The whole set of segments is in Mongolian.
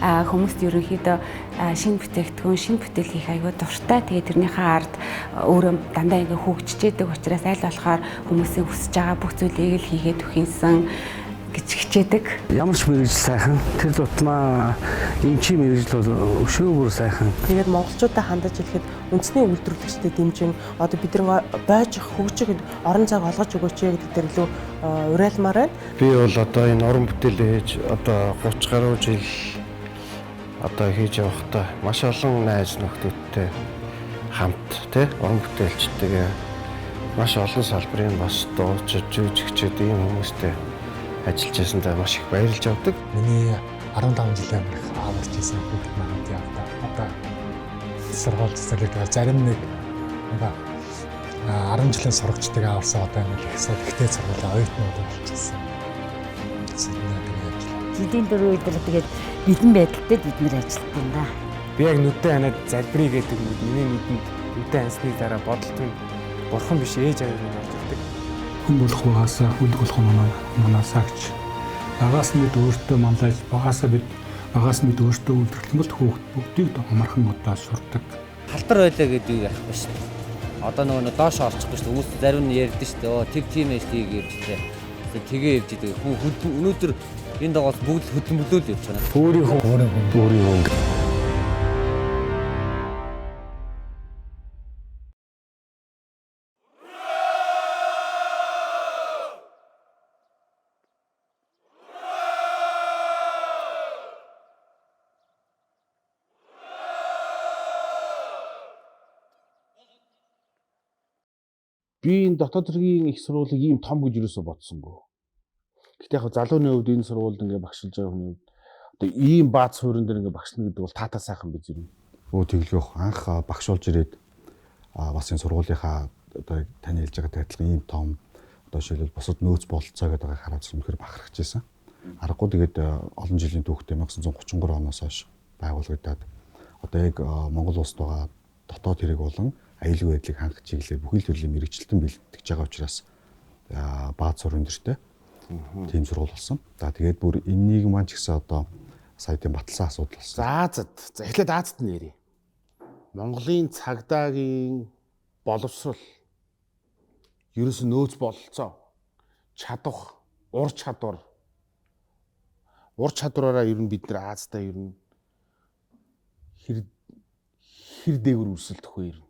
Хүмүүст ерөнхийдөө шинэ бүтээгдэхүүн, шинэ бүтээл хийх аягүй дуртай. Тэгээд тэрнийхээ ард өөрөө дандаа ингээ хөгжиж идэг учраас аль болохоор хүмүүсийн хүсэж байгаа бүх зүйлийг л хийгээд өгөх гэж хичээдэг. Ямар ч мэргэжил сайхан. Тэр дутмаа эмчийн мэргэжил бол өшөө бүр сайхан. Тэгээд монголчуудаа хандаж хэлэхэд үндэсний үйлдвэрлэгчдэд дэмжин одоо бид нар бойжих, хөгжих орон зайг олгож өгөөч гэдэг дээр илүү уриалмаар байна. Би бол одоо энэ уран бүтээлээ хийж одоо 30 гаруй жил одоо хийж явахдаа маш олон найз нөхдүүдтэй хамт тий уран бүтээлчтэйгээ маш олон салбарын бас дуучид, жүжигчид ийм хүмүүстэй ажиллаж байсандаа маш их баярлж авдаг. Миний 15 жилийн өмнөх ааварч хийсэн хүүхэд маань явдаа. Одоо сургууль цэцэрлэгт зарим нэг 10 жилийн сурагчдыг аварсан одоо нэг их ихтэй сургуулийн оюутнууд болчихсон. Жилийн дөрөв өдөр тэгээд бэлэн байдалтай бид нэр ажилладаг юм да. Би яг нүдэн ханаад залбирая гэдэг нүд миний нүдэнд нүдэн хансны дараа бодолт нь бурхан биш ээж аав минь орж ирдэг. Хүн болох угаасаа хүлэг болох манаасаа гэж. Багаас нь бид өөртөө манлайлж, багаас нь бид өөртөө үйлдвэрлэх бол хүүхд бүгдийг амархан одоо сурдаг. Халдар байлаа гэдэг юу яахгүй шүү дээ. Одоо нөгөө доош орчихгүй шүү дээ. Хүмүүс зарим нь ярьдэн шүү дээ. Оо тэг тийм ээ шүү дээ гэж тий. Тэгээ явж идэг. Хүн өнөөдөр энэ дагаас бүгд хөдөлмөрлөөл явж байгаа. Өөрийн хүн, өөрийн хүн. Би энэ дотоод хэргийн их сургуулийг ийм том гэж юусоо бодсонгүй. Гэтэ яг залууны хувьд энэ сургуульд ингээ багшилж байгаа хүний хувьд одоо ийм бааз суурин дээр ингээ багшлана гэдэг бол таатай сайхан биз юм. Өө тэглэөх анх багш болж ирээд бас энэ сургуулийнхаа одоо таны хэлж байгаатай адилхан ийм том одоо жишээлбэл бусад нөөц бололцоо гэдэг байгааг хараад үнэхээр бахархаж байсан. Аргагүй тэгээд олон жилийн түүхтэй 1933 оноос хойш байгуулагдаад одоо яг Монгол улсад байгаа дотоод хэрэг болон аюулгүй байдлыг хангах чиглэлээр бүхий л төрлийн мэргэжилтэн бэлтгэж байгаа учраас бааз сур өндөртэй тийм сургууль болсон. За тэгээд бүр энэ нийгэм маань ч гэсэн одоо сая тийм баталсан асуудал болсон. За Азад. За эхлээд Азад нь ярив. Монголын цагдаагийн боловсрол ерөөсөн нөөц бололцоо чадах ур чадвар чадвараараа ер нь бид нар Азтай ер нь хэр дээгүр өрсөлдөх вэ ер нь?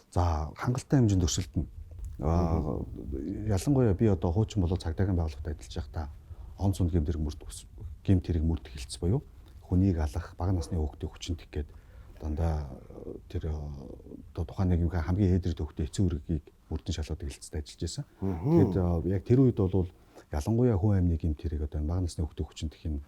За хангалттай хэмжээнд өрсөлдөнө. Ялангуяа би одоо хуучин болоо цагдаагийн байгууллагад ажиллаж байхдаа он цунд гэмт хэрэг мөрдөх хэлц буюу хүнийг алах, бага насны хүүхдийг хүчинтэх гээд дандаа тэр одоо тухайн нэг хамгийн ээдрэг төвхтэй эцэг үргийг мөрдөн шалгадаг хэлцтэй ажиллаж байсан. Тэгэхэд яг тэр үед бол ялангуяа хүн амны гэмт хэрэг одоо бага насны хүүхдийг хүчинтэх энэ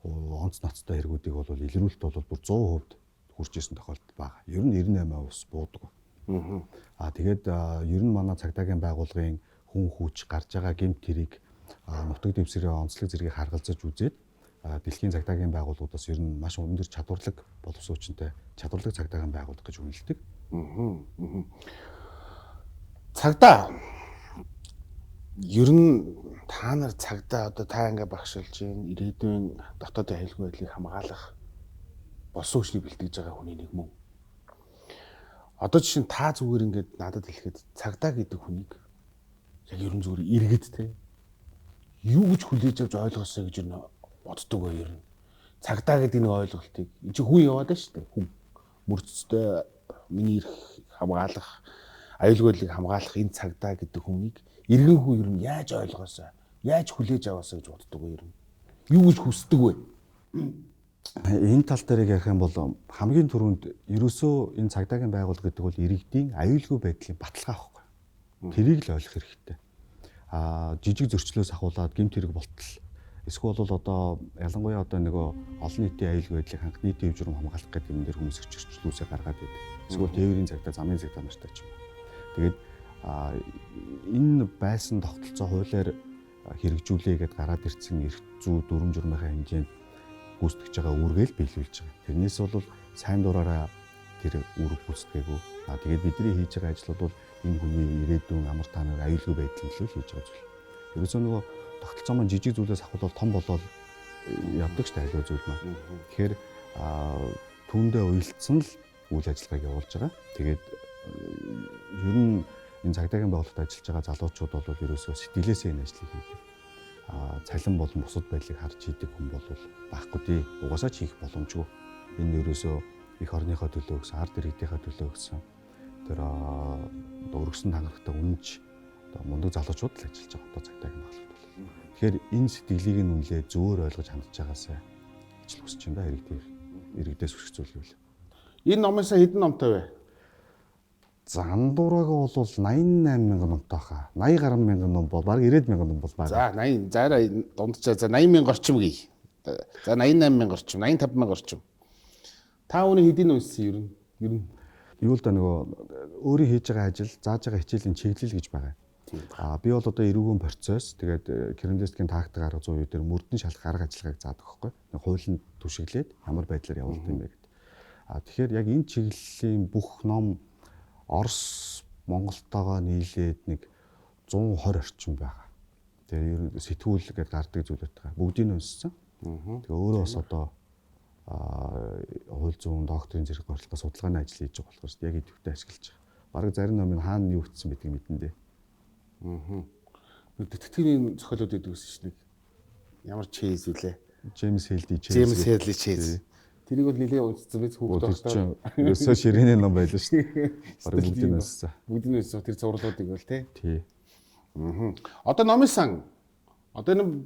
онц ноцтой хэрэгүүдийг бол илрүүлэлт бол бүр 100% хүрч исэн тохиолдол байгаа. Ер нь 98% ус буудаг. Тэгээд ер нь манай цагдаагийн байгууллагын хүн хүч гарч байгаа гэмт хэрийг нутаг дэвсгэрийн онцлог зэргийг харгалзаж үзээд дэлхийн цагдаагийн байгууллагуудаас ер нь маш өндөр чадварлаг боловсруучинтай чадварлаг цагдаагийн байгууллага гэж үнэлдэг. Цагдаа ер нь та нар цагдаа одоо та ингээ багшилж гин ирээдүйн дотоодын аюулгүй байдлыг хамгаалах болсон хүчнийг бэлтгэж байгаа хүний нэг мөн. Одоо жишээ нь та зүгээр ингээд надад хэлэхэд цагдаа гэдэг хүнийг яг ерөн зүгээр иргэд те юу гэж хүлээж авч ойлгосоо гэж ер нь боддог бай ер нь. Цагдаа гэдэг нэг ойлголтыг энэ чинь хүн яваад байна шүү дээ. Хүн мөрцтэй миний эрх хамгаалах, аюулгүй байдлыг хамгаалах энэ цагдаа гэдэг хүнийг иргэн хүн ер нь яаж ойлгосоо, яаж хүлээж аваасаа гэж боддог бай ер нь. Юу гэж хүсдэг вэ? Энэ тал дээр ярих юм бол хамгийн түрүүнд ерөөсөө энэ цагдаагийн байгууллага гэдэг бол иргэдийн аюулгүй байдлын баталгаа байхгүй. Тэрийг л ойлгох хэрэгтэй. Жижиг зөрчлөөс ахуулаад гэмт хэрэг болтол эсвэл бол одоо ялангуяа одоо нөгөө олон нийтийн аюулгүй байдлыг хангах нийтийн өв журам хамгаалах гэдэг юм дээр хүмүүс их зөрчлөөсөө гаргаад байдаг. Эсвэл тээврийн цагдаа, замын цагдаа нартай ч юм. Тэгээд энэ байсан тогтолцоо хуулиар хэрэгжүүлээ гэдээ гараад ирсэн эрх зүй дүрм журмынхаа хэмжээнд гүйцэтгэж байгаа үүргээ л биелүүлж байгаа. Тэрнээс бол сайн дураараа тэр үүрэг гүйцэтгээгүй. Тэгээд бидний хийж байгаа ажил бол энэ хүний ирээдүйн амар таамаг аюулгүй байдлын төлөө хийж байгаа зүйл. Ерөөсөө нөгөө тогтолцоо маань жижиг зүйлээс ахвал том болоод явдаг шүү дээ аливаа зүйл маань. Тэгэхээр түүндээ уялдсан л үйл ажиллагааг явуулж байгаа. Тэгээд ер нь энэ цагдаагийн байгууллагад ажиллаж байгаа залуучууд бол ерөөсөө сэтгэлээсээ энэ ажлыг хийдэг. Цалин болон бусад байдлыг харж хийдэг хүн бол байхгүй дээ. Угаасаа ч хийх боломжгүй. Энэ ерөөсөө эх орныхоо төлөө гэсэн, ард иргэдийнхээ төлөө гэсэн тэр одоо өргөсөн тангарагтай үнэнч одоо мундаг залуучууд л ажиллаж байгаа одоо цагдаагийн байгууллагад бол. Тэгэхээр энэ сэтгэлийг нь үнэлээ зөвөр ойлгож хандж байгаасай гэж л хүсэж байна да иргэдээс хүсэх зүйл юу вэ? Энэ номын сан хэдэн номтой вэ? За андуураг бол 88 мянган номтой хаа. 80 гаруй мянган ном бол бараг 90 мянган ном бол байна. За 80 заараа дунджаа за 80 мянга орчим гээ. За 88 мянга орчим, 85 мянга орчим. Та үүний хэдийг уншсан ер нь? Ер нь юу л да нөгөө өөрийн хийж байгаа ажил, зааж байгаа хичээлийн чиглэл гэж байгаа. Би бол одоо эрүүгэн процесс тэгээд Керендескийн тактик арга зүй дээр мөрдөн шалах арга ажиллагааг заадаг байхгүй. Хуулинд түшиглээд ямар байдлаар явуулдаг юм бэ гэдэг. Тэгэхээр яг энэ чиглэлийн бүх ном Орос Монголтойгоо нийлээд нэг 120 орчим байгаа. Тэгээд сэтгүүл гэдээ гардаг зүйлүүд байгаа. Бүгдийг нь уншсан. Тэгээ өөрөө бас одоо хууль зүйн докторийн зэрэг горилгоо судалгааны ажил хийж байгаа болохоор яг идэвхтэй ашиглаж байгаа. Бараг зарим номыг хаана юу хийсэн гэдгийг мэдэн дээ. Детективийн зохиолууд гэдэг үсэн чинь нэг ямар Чейз үлээ? Джеймс Хелди Чейз. Джеймс Хелди Чейз. Тэрийг бол нэлээд уншсан биз хүүхэд байхдаа. Ерөөсөө ширээний ном байлаа шүү дээ. Бараг бүгдийг нь уншсан. Бүгдийг нь уншсан тэр зурлуудыг бол тий. Тий. Одоо номын сан. Одоо энэ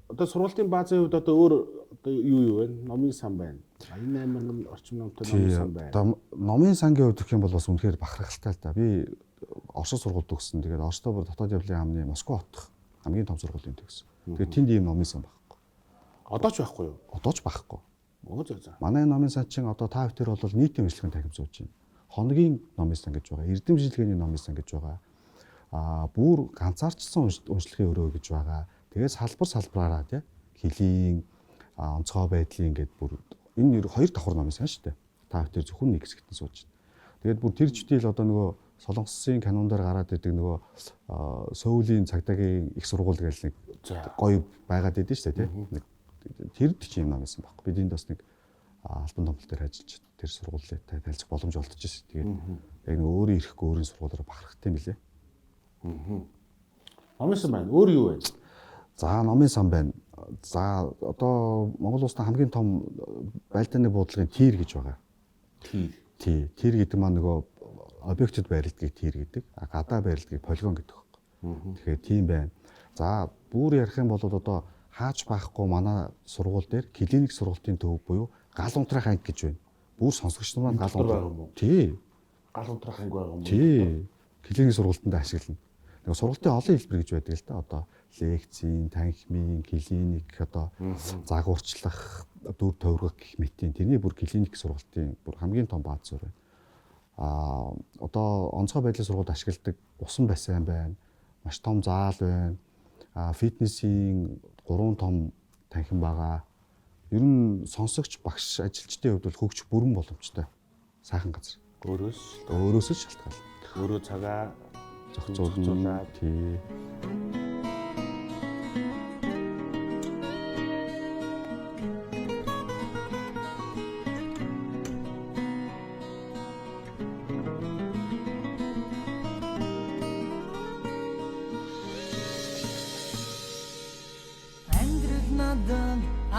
одоо сургуулийн баазын хувьд одоо өөр одоо юу вэ? Номын сан байна. 88 мянган орчим номтой номын сан байна. Одоо номын сангийн хувьд гэх юм бол бас үнэхээр бахархалтай л да. Би Орос сургуульд төгссөн. Тэгээд Оростой бүр дотоод явдлын яамны Москва хотох хамгийн том сургуулийн төгссөн. Тэгээд тэнд ийм номын сан байхгүй. Одоо ч байхгүй юу? Одоо ч байхгүй. Өө зөө зөө. Манай номын сан чинь одоо та бүхэн бол нийтийн уншлагын танхим сууж байна. Хоногийн номын сан гэж байгаа. Эрдэм шинжилгээний номын сан гэж байгаа. Бүр ганцаарчсан уншлагын өрөө гэж байгаа. Тэгээд салбар салбараараа тий хөлийн онцгой байдлын ингээд бүр энэ хоёр давхар номын сан шүү дээ. Та бүхэн зөвхөн нэг хэсэгт нь сууж байна. Тэгээд бүр тэр читэл одоо нөгөө Солонгосын канон дээр гараад идэг нөгөө Сөүлийн цагдаагийн их сургууль гэл нэг гоё байгаад идэв шүү дээ тий. Нэг тэр ч юм ном байсан байхгүй. Бид энд бас нэг албан томлол дээр ажиллаж тэр сургуулийг танилцах боломж олдож байсан. Тэгээд яг нэг өөрийн ирэхгүй өөрийн сургуулиар бахархтай юм билээ. Номын сан байна. Өөр юу вэ? За номын сан байна. За одоо Монгол улсын хамгийн том байлдааны буудлын тир гэж байгаа. Тир. Тий. Тир гэдэг маань нөгөө объектэд байрладгийг тир гэдэг. Гадаа байрладгийг полигон гэдэг байхгүй. Тэгэхээр тийм байна. За бүр ярих юм бол одоо хаач байхгүй манай сургууль дээр клиник сургалтын төв буюу гал унтраах анги гэж байна. Бүр сонсогч нар маань гал унтраах. Тий. Гал унтраах анги байгаа юм уу? Тий. Клиник сургалтанд ашиглана. Нэг сургалтын олон хэлбэр гэж байдаг л да. Одоо лекцийн, танхимын, клиник одоо загварчлах, дүр тойргох гэх мэтийн тэрний бүр клиник сургалтын бүр хамгийн том бааз суурь байна. Одоо онцгой байдлын сургуульд ашигладаг усан бассейн байна. Маш том заал байна. Фитнесийн 3 том танхим байгаа. Ер нь сонсогч багш ажилчдын хувьд бол хөгжих бүрэн боломжтой. Сайхан газар. Өөрөөс л шалтгаална. Өөрөө цагаа зохицуулаад тий.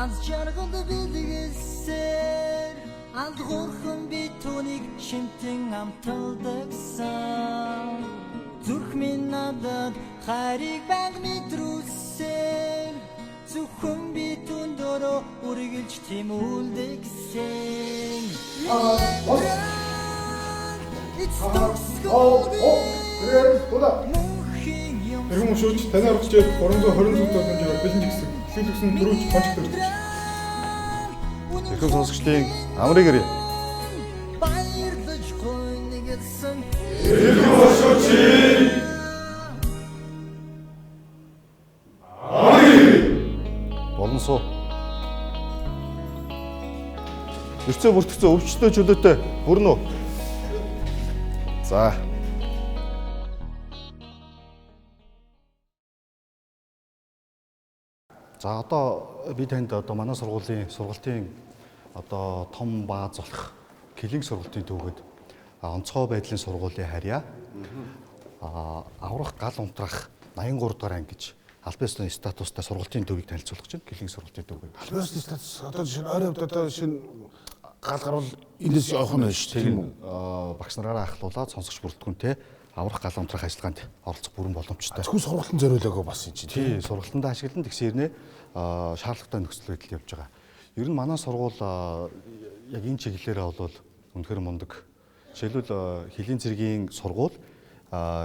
Аз жаргал бэлгэлсээр алгуурхан би түүнийг шимтэн амталдагсан. Зүрх минь надад хайрыг байнга мэдрүүлсээр зөвхөн би түүнд өөрөө үргэлж тэмүүлдэгсэн. Эрхэм өшөөч таны урагчид 320 зүг боломжоор бэлэн жигсэн. Эхлэл өгсөн төрүүч гонч төрж. Эрхэм сонсогчдын амрыг ирье. Баярлаж гойнгэлсэн. Эрхэм өшөөчийн амрыг ирье. Болон суу. Эрцээ бүртгэцээ өвчтөй чөлөөтэй бүрнө үү? За. За одоо би танд одоо манай сургуулийн сургалтын одоо том бааз болох Клинк сургалтын төвөд онцгой байдлын сургуулийн харьяа аврах гал унтраах 83 дугаар анги гэж албан ёсны статустай сургалтын төвийг танилцуулах гэж байна. Клинк сургалтын төвөд. Албан ёсны статус одоо жишээ нь ойрын хувьд одоо шинэ гал гарвал эндээс явах нь шүү дээ, тийм үү? Багш нараараа ахлуулаад сонсогч бүрэлдэхүүнтэй аврах гал унтраах ажиллагаанд оролцох бүрэн боломжтой. Зөвхөн сургалтын зориулаагүй бас юм чинь. Тий, сургалтандаа ашиглан тэгсэн хэрнээ шаардлагатай нөхцөл байдал явж байгаа. Ер нь манай сургууль яг энэ чиглэлээрээ бол үнэхээр мундаг. Жишээлбэл хөлийн цэргийн сургууль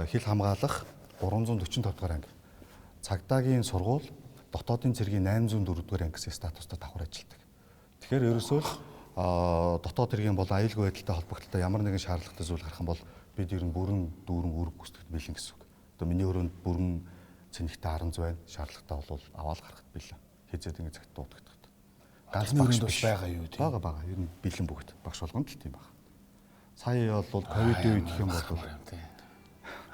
хил хамгаалах 345 дугаар анги. Цагдаагийн сургууль дотоодын цэргийн 804 дугаар анги гэсэн статустай давхар ажилладаг. Тэгэхээр ерөөсөө дотоод хэргийн болон аюулгүй байдалтай холбогдлолтой ямар нэгэн шаардлагатай зүйл гарах юм бол бид ер нь бүрэн дүүрэн үүрэг гүйцэтгэхэд бэлэн гэсэн үг. Одоо миний өрөөнд бүрэн цэнэгтэй 100 байна. Шаардлагатай бол аваад гарахад бэлэн. Хизээд ингэ цагт дуудагдах. Ганц багш биш байгаа юу тийм. Бага. Ер нь бэлэн бүгд. Багш болгонд л тийм баг. Сая бол ковидын үед гэх юм бол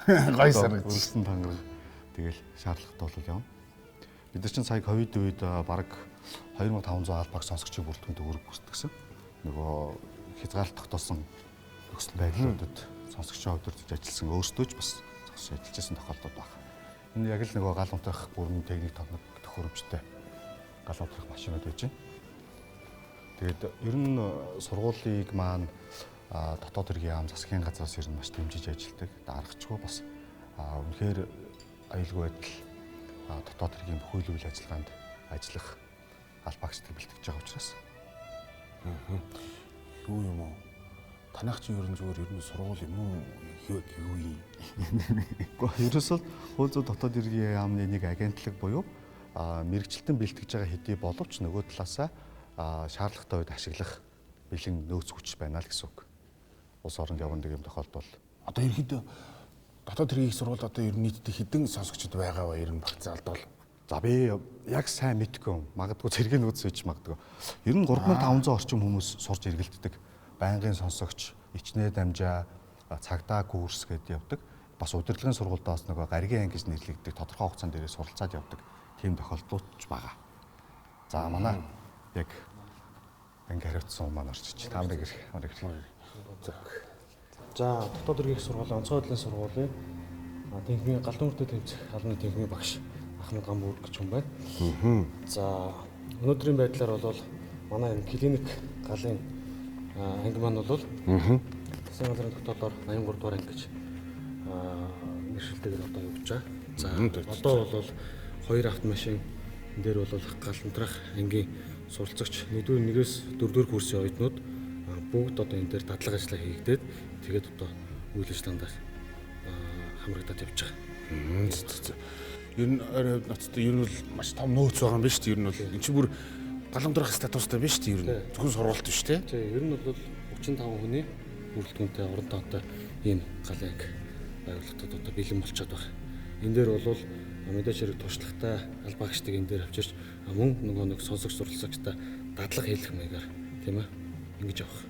гой санагдсан. Өрсөн тангараг тэгэл шаардлагатай бол явна. Бид нар чинь сая ковид үед бараг 2500 аал багш сонсогчийг бүрэлдэхүүнтэй үүрэг гүйцэтгэсэн. Нөгөө хязгаарлалт тогтоосон нөхцөл байдлуудад сонсогчоо өдөртөж ажилласан, өөрсдөө ч бас сонсож ажиллаж байсан тохиолдол байна. Энэ яг л нөгөө гал унтрах бүрэн техник тоног төхөөрөмжтэй гал унтрах машинууд байж байна. Тэгээд ер нь сургуулийг маань дотоод хэргийн яам засгийн газраас ер нь маш дэмжиж ажилладаг. Аргачгүй бас үнэхээр аюулгүй байдал дотоод хэргийн бүх үйл үйл ажиллагаанд ажиллах албаагчдыг бэлтгэж байгаа учраас. Юу юм уу? Танайх чинь ер нь зүгээр ер нь сургууль юм уу? Юу юм? Гэхдээ ерөөсөө хууль зүйн дотоод хэргийн яамны нэг агентлаг буюу мэрэгчлэн бэлтгэж байгаа хэдий боловч нөгөө талаасаа шаардлагатай үед ашиглах бэлэн нөөц хүч байна л гэсэн үг. Улс оронд явна гэх юм тохиолдол. Одоо ерөнхийдөө дотоод хэргийн их сургууль одоо ер нь нийтдээ хэдэн сонсогчд байгаа вэ? Ер нь багцаалд бол. За би яг сайн мэдэхгүй юм. Магадгүй цэргийн нөөц хийж магадгүй. Ер нь 3500 орчим хүмүүс сурж эргэлддэг. Байнгын сонсогч, ичнээ дамжаа, цагдаа курс гэдээ явдаг. Бас удирдлагын сургуульдаас нөгөө гаригийн анги гэж нэрлэгддэг тодорхой хугацаанд дээрээ суралцаад явдаг тийм тохиолдлууд ч байгаа. За манай яг анги хариуцсан маань орж ич. Та нарыг ирэх. За дотоод хэргийн их сургуулийн онцгой байдлын сургуулийн тэнхимийн гал дүнртэй тэмцэх албаны тэнхимийн багш Ахмад Гамбүр гэж хүн байна. За өнөөдрийн байдлаар бол манай энэ клиник галын анги маань бол засгийн газрын тогтоолоор 83 дугаар анги гэж нэршилтэйгээр одоо явж байгаа. За одоо бол 2 автомашин энэ дээр бол гал унтраах ангийн суралцагч 1-р 1-ээс 4-р курсын оюутнууд бүгд одоо энэ дээр дадлага ажиллаа хийгдээд тэгээд одоо үйл ажиллагаанд хамрагдаад явж байгаа. Ер нь ойрын хувьд ноцтой ер нь бол маш том нөөц байгаа юм биш үү? Ер нь бол энэ чинь бүр гал унтраах статустай биш үү? Ер нь зөвхөн сургалт биш үү? Тийм, ер нь бол 35 хүний бүрэлдэхүүнтэй орон тоотой ийм галын анги байгууллагатад одоо бэлэн болчиход байна. Энэ дээр бол мэдээж хэрэг туршлагатай албаагчдыг энэ дээр авчирч мөн нөгөө нэг сонсогч суралцагчтай дадлага хийх маягаар тийм ингэж явах.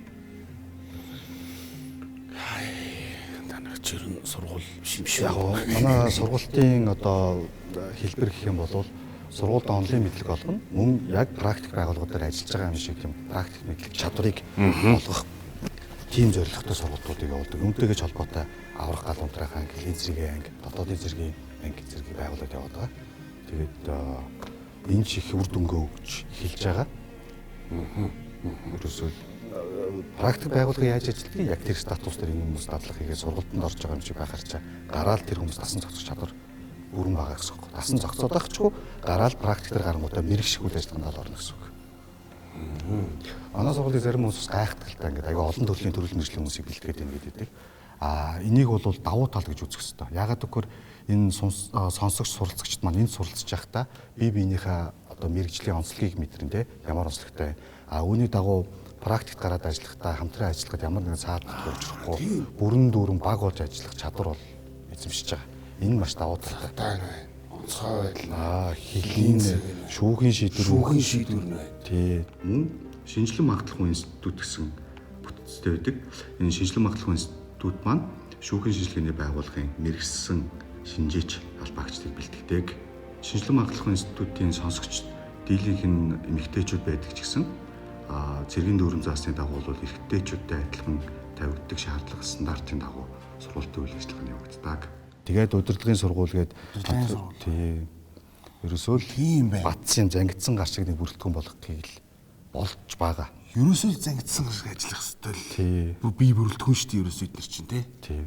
Танайх чи ер нь сургууль биш юм шиг. Яг манай сургалтын одоо хэлбэр гэх юм бол сургуульд онлайн мэдлэг олгоно. Мөн яг практик байгууллагуудаар ажиллаж байгаа юм шиг тийм практик мэдлэг чадварыг олгох тийм зорилготой сургалтуудыг явуулдаг. Үүнтэйгээ ч холбоотой аврах гал унтраах анги, хөлийн цэргийн анги, дотоодын цэргийн анги зэргийг байгуулад яваад байгаа. Тэгээд энэ ч их үр дүнгээ өгч эхэлж байгаа. Ерөөсөө практик байгууллага яаж ажилладаг яг тэр статус дээр энэ хүмүүс дадлага хийгээд сургалтанд орж байгаа юм шиг байхаар чаа гараал тэр хүмүүс дасан зохицох чадвар бүрэн байгаа гэсэн үг. Дасан зохицоод байхчгүй гараал практик дээр гарангуудаа мэрэгших үйл ажиллагаанд орно гэсэн үг. Манай сургуулийн зарим хүмүүс бас гайхдаг л та ингээд айгүй олон төрлийн төрөл мэргэжлийн хүмүүсийг бэлтгээд байна гэдэг. А энийг бол давуу тал гэж үзэх ёстой. Яагаад гэвэл энэ сонсогч суралцагчид маань энд суралцж байхдаа бие биенийхээ одоо мэргэжлийн онцлогийг мэдэрнэ те ямар онцлогтой. А үүний дагуу практикт гараад ажиллахдаа хамтран ажиллахад ямар нэгэн саадал төрчихгүй бүрэн дүүрэн баг болж ажиллах чадвар бол эзэмшиж байгаа. Энэ маш давуу талтай байна. Онцгой байдал. Хөлийн шүүхийн шийдвэр нь байна. Тий. Мөн шинжлэн магадлах институт гэсэн бүтцтэй байдаг. Энэ шинжлэн магадлах институт маань шүүхийн шинжилгээний байгууллагын мэргэссэн шинжээч албаагчдыг бэлтгэдэг. Шинжлэн магадлах институтын сонсогч Дийлэнх нь эмэгтэйчүүд байдаг ч гэсэн цэргийн дүрм заасны дагуу бол эрэгтэйчүүдтэй адилхан тавигддаг шаардлага стандартын дагуу сургалтын үйл ажиллагаа нь явагддаг. Тэгээд удирдлагын сургууль гээд тий. Ерөөсөө л тийм байна. Батсан зангидсан гар шиг нэг бүрэлдэхүүн болгохыг л болж байгаа. Ерөөсөө л зангидсан гар шиг ажиллах хэрэгтэй л. Тий. Бие бүрэлдэхүүн шүү дээ ерөөсөө эдгээр чинь тий. Тий.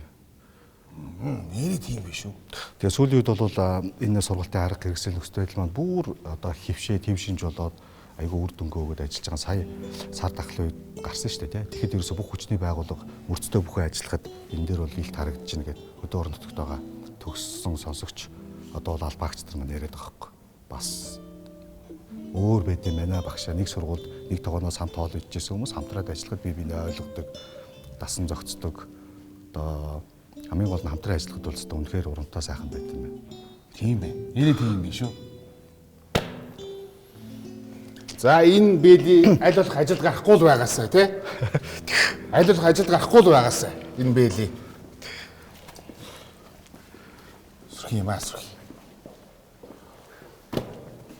Нэрээ тийм биш үү? Тэгээ сүүлийн үед бол энэ сургалтын арга хэрэгсэл нөхцөл байдал маань бүр одоо хөвшөө твшинж болоод айгүй үр дүнгээ өгөөд ажиллаж байгаа сая сар дахлын үед гарсан шүү дээ тий. Тэгэхэд ерөөсө бүх хүчний байгууллага мөрцтэй бүхэн ажиллахад энэ дээр бол илт харагдаж байна гэд хөдөө орон нутагт байгаа төгссөн сонсогч одоо бол албаагч нар маань яриад байгаа байхгүй. Бас өөр байд юм байна багшаа. Нэг сургуульд нэг тогооноос хамт хоол идчихсэн хүмүүс хамтраад ажиллахад бие биенээ ойлгодог, дасан зохицдог. Одоо хамгийн гол нь хамтран ажиллахад бол зөвхөн үнэхээр урамтай сайхан байд юм байна. Тийм байна. Нэрээ тийм биш үү? За энэ бэли аль болох ажил гарахгүй л байгаасаа тий. Аль болох ажил гарахгүй л байгаасаа энэ бэли. Сүрхий юм аа сүрхий.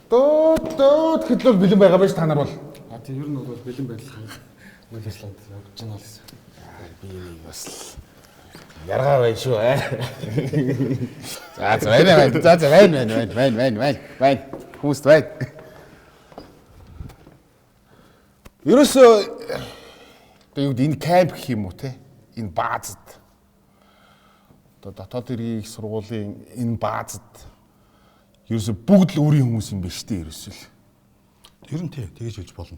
Дөө дөө гэтэл бэлэн байгаа байж та нар бол. А тийм ер нь бол бэлэн байдал хангах үйл ажиллагаанд явж байна л гэсэн. Би нэг бас яргаа байна шүү. За за байна байна. За за байна байна байна байна байна байна. Хүмүүст байна. Ерөөсөө одоо юу гэдэг энэ камп гэх юм уу те? Энэ баазад. Одоо дотоод хэргийн их сургуулийн энэ баазад ерөөсөө бүгд л өөрийн хүмүүс юм биш үү ерөөсөө л. Ер нь тий тэгэж хэлж болно.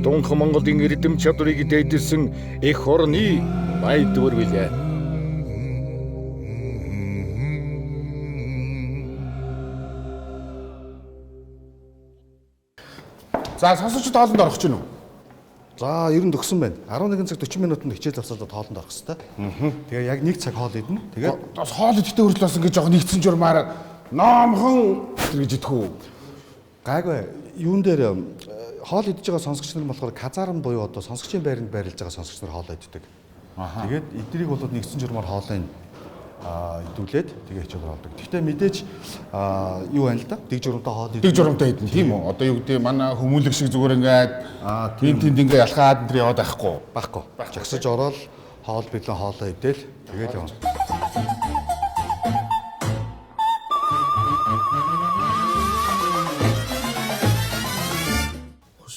Дунхан Монголын эрдэм чадварыг дээдэлсэн эх орны баядвар билээ. За сонсогчид хоолнд орох чинь үү? За ер нь төгсөн байна. 11 цаг 40 минутанд хичээл завсарлаад хоолнд орох хэвээр. Тэгээ яг 1 цаг хоол идэнэ. Тэгээд бас хоол идэхдээ хүртэл бас ингэж жоохон нэгдсэн журмаар номхон тэр гэж идэх үү? Гайгүй. Юун дээр хоол идэж байгаа сонсогч нар болохоор казарм буюу одоо сонсогчийн байранд байрлаж байгаа сонсогч нар хоол иддэг. Тэгээд эднийг бол нэгдсэн журмаар хоолыг идүүлээд тэгээ хичээл ордог. Гэхдээ мэдээж юу байна л да? Дэг журамтай хоол идэх. Дэг журамтай идэн тийм үү? Одоо юу гэдэг манай хүмүүлэг шиг зүгээр ингээд тэнд тэнд ингээд ялхаад энэ яваад байхгүй. Байхгүй. Жагсаж ороод хоол бэлэн хоолоо идэл тэгээд явна.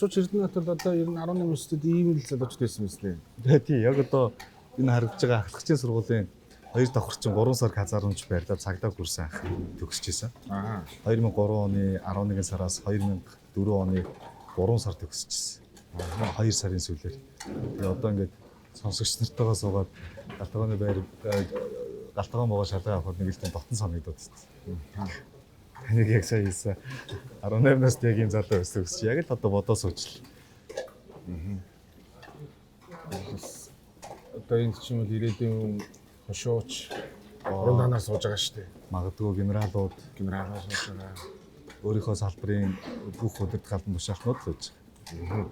Хошууч Эрдэнэт бол одоо ер нь 18 настай ийм л залуучууд байсан юм лээ. Тий, яг одоо энэ харагдж байгаа ахлагчийн сургуулийн 2 давхарчин 3 сар казармж байрлаад цагдаа курсын анх төгсөж исэн. 2003 оны 11 сараас 2004 оны 3 сар төгсөж исэн. 2 сарын сүүлээр. Тэгээ одоо ингээд сонсогч нартайгаа суугаад галтгооны байр галтгоон богоо шалгаа авахад нэг л тийм дотн санагдаад байна. Таныг яг сая хэлсэн 18 настай яг ийм залуу байсан гэсэн чи яг л одоо бодоо суучлаа. Одоо энэ чинь бол ирээдүйн хошууч уран данаар сууж байгаа шүү дээ. Магадгүй генералууд сууж байгаа. Өөрийнхөө салбарын бүх удирдах албан тушаалтнууд л байж байгаа.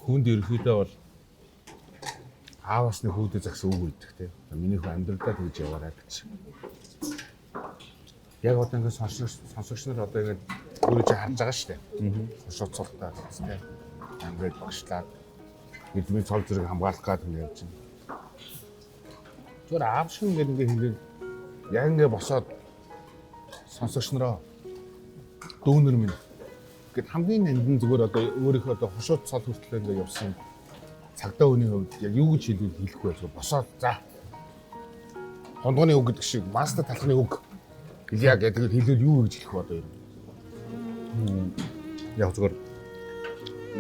Хүнд ерөнхийдөө бол ааваас нь хүүдээ загсан үг өгдөг те. Миний хүү амьдралдаа тэгж яваарай гэж. Яг одоо ингээд сонсогч нар одоо ингээд өөрөө чи харж байгаа шүү дээ. Хошуу цолтой тийм. Ингээд багшлаад бидний цол зэрэг хамгаалах гээд ингэ явж байна. Зүгээр аав шиг ингээд хэлээд яг ингээд босоод сонсогч нараа дүүнер минь гэд хамгийн нандин зүгээр одоо өөрийнхөө одоо хошуу цол хүртэл ингээд явсан цагдаа хүний хувьд яг юу гэж хэлвэл хэлэхгүй зүгээр босоод за хондгооны үг гэдэг шиг мастер талхны үг хэлье гэдэг хэлвэл юу гэж хэлэх вэ одоо юм? Яг зүгээр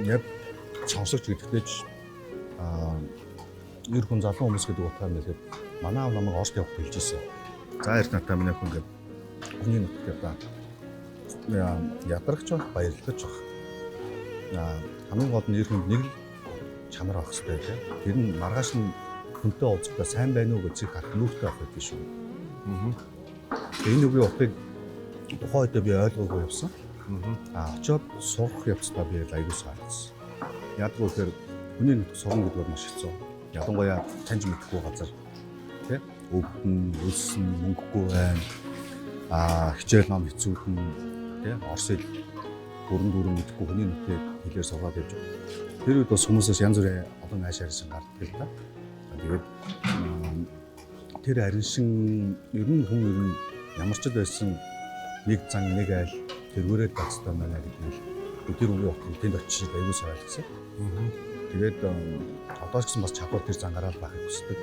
яг сонсогч гэдэгтээ ч ер хүн залуу хүмүүс гэдэг утгаар нэлээд манай аав намайг Оросд явах хэлж ирсэн. За эрт надаа миний хүн ингээд хүний нутагт яваа ядарч байх, баярлаж байх. Хамгийн гол нь ер хүнд нэг л чанар авах хэрэгтэй тийм. Тэр нь маргааш нь хүнтэй уулзахдаа сайн байна уу гэж зэг харах нүүртэй авах гэдэг шүү. Энэ үгийн утгыг тухайн үедээ би ойлгоогүй явсан. Очоод сурах явцдаа би аягүй ойлгосон. Яагаад гэхээр хүний нутг сурна гэдэг бол маш хэцүү. Ялангуяа таньж мэдэхгүй газар тий өвдөн, өлсөн, мөнгөгүй байна. Хичээл ном хэцүүдэн тий Орос хэл бүрэн дүүрэн мэдэхгүй хүний нутгийг хэлээр сургаад явж байгаа. Тэр үед бас хүмүүсээс янз бүрийн олон ааш арьсан гардаг л да. Тэгээд тэр ариншин ер нь хүн ер нь ямар ч л байсан нэг зан нэг айл тэргүүрээ байх хэрэгтэй байна гэдэг нь тэр үгийн утгыг тэнд очиж аягүй сайн ойлгосон. Тэгээд одоо ч гэсэн бас чадвар тэр зангараа л байхыг хүсдэг.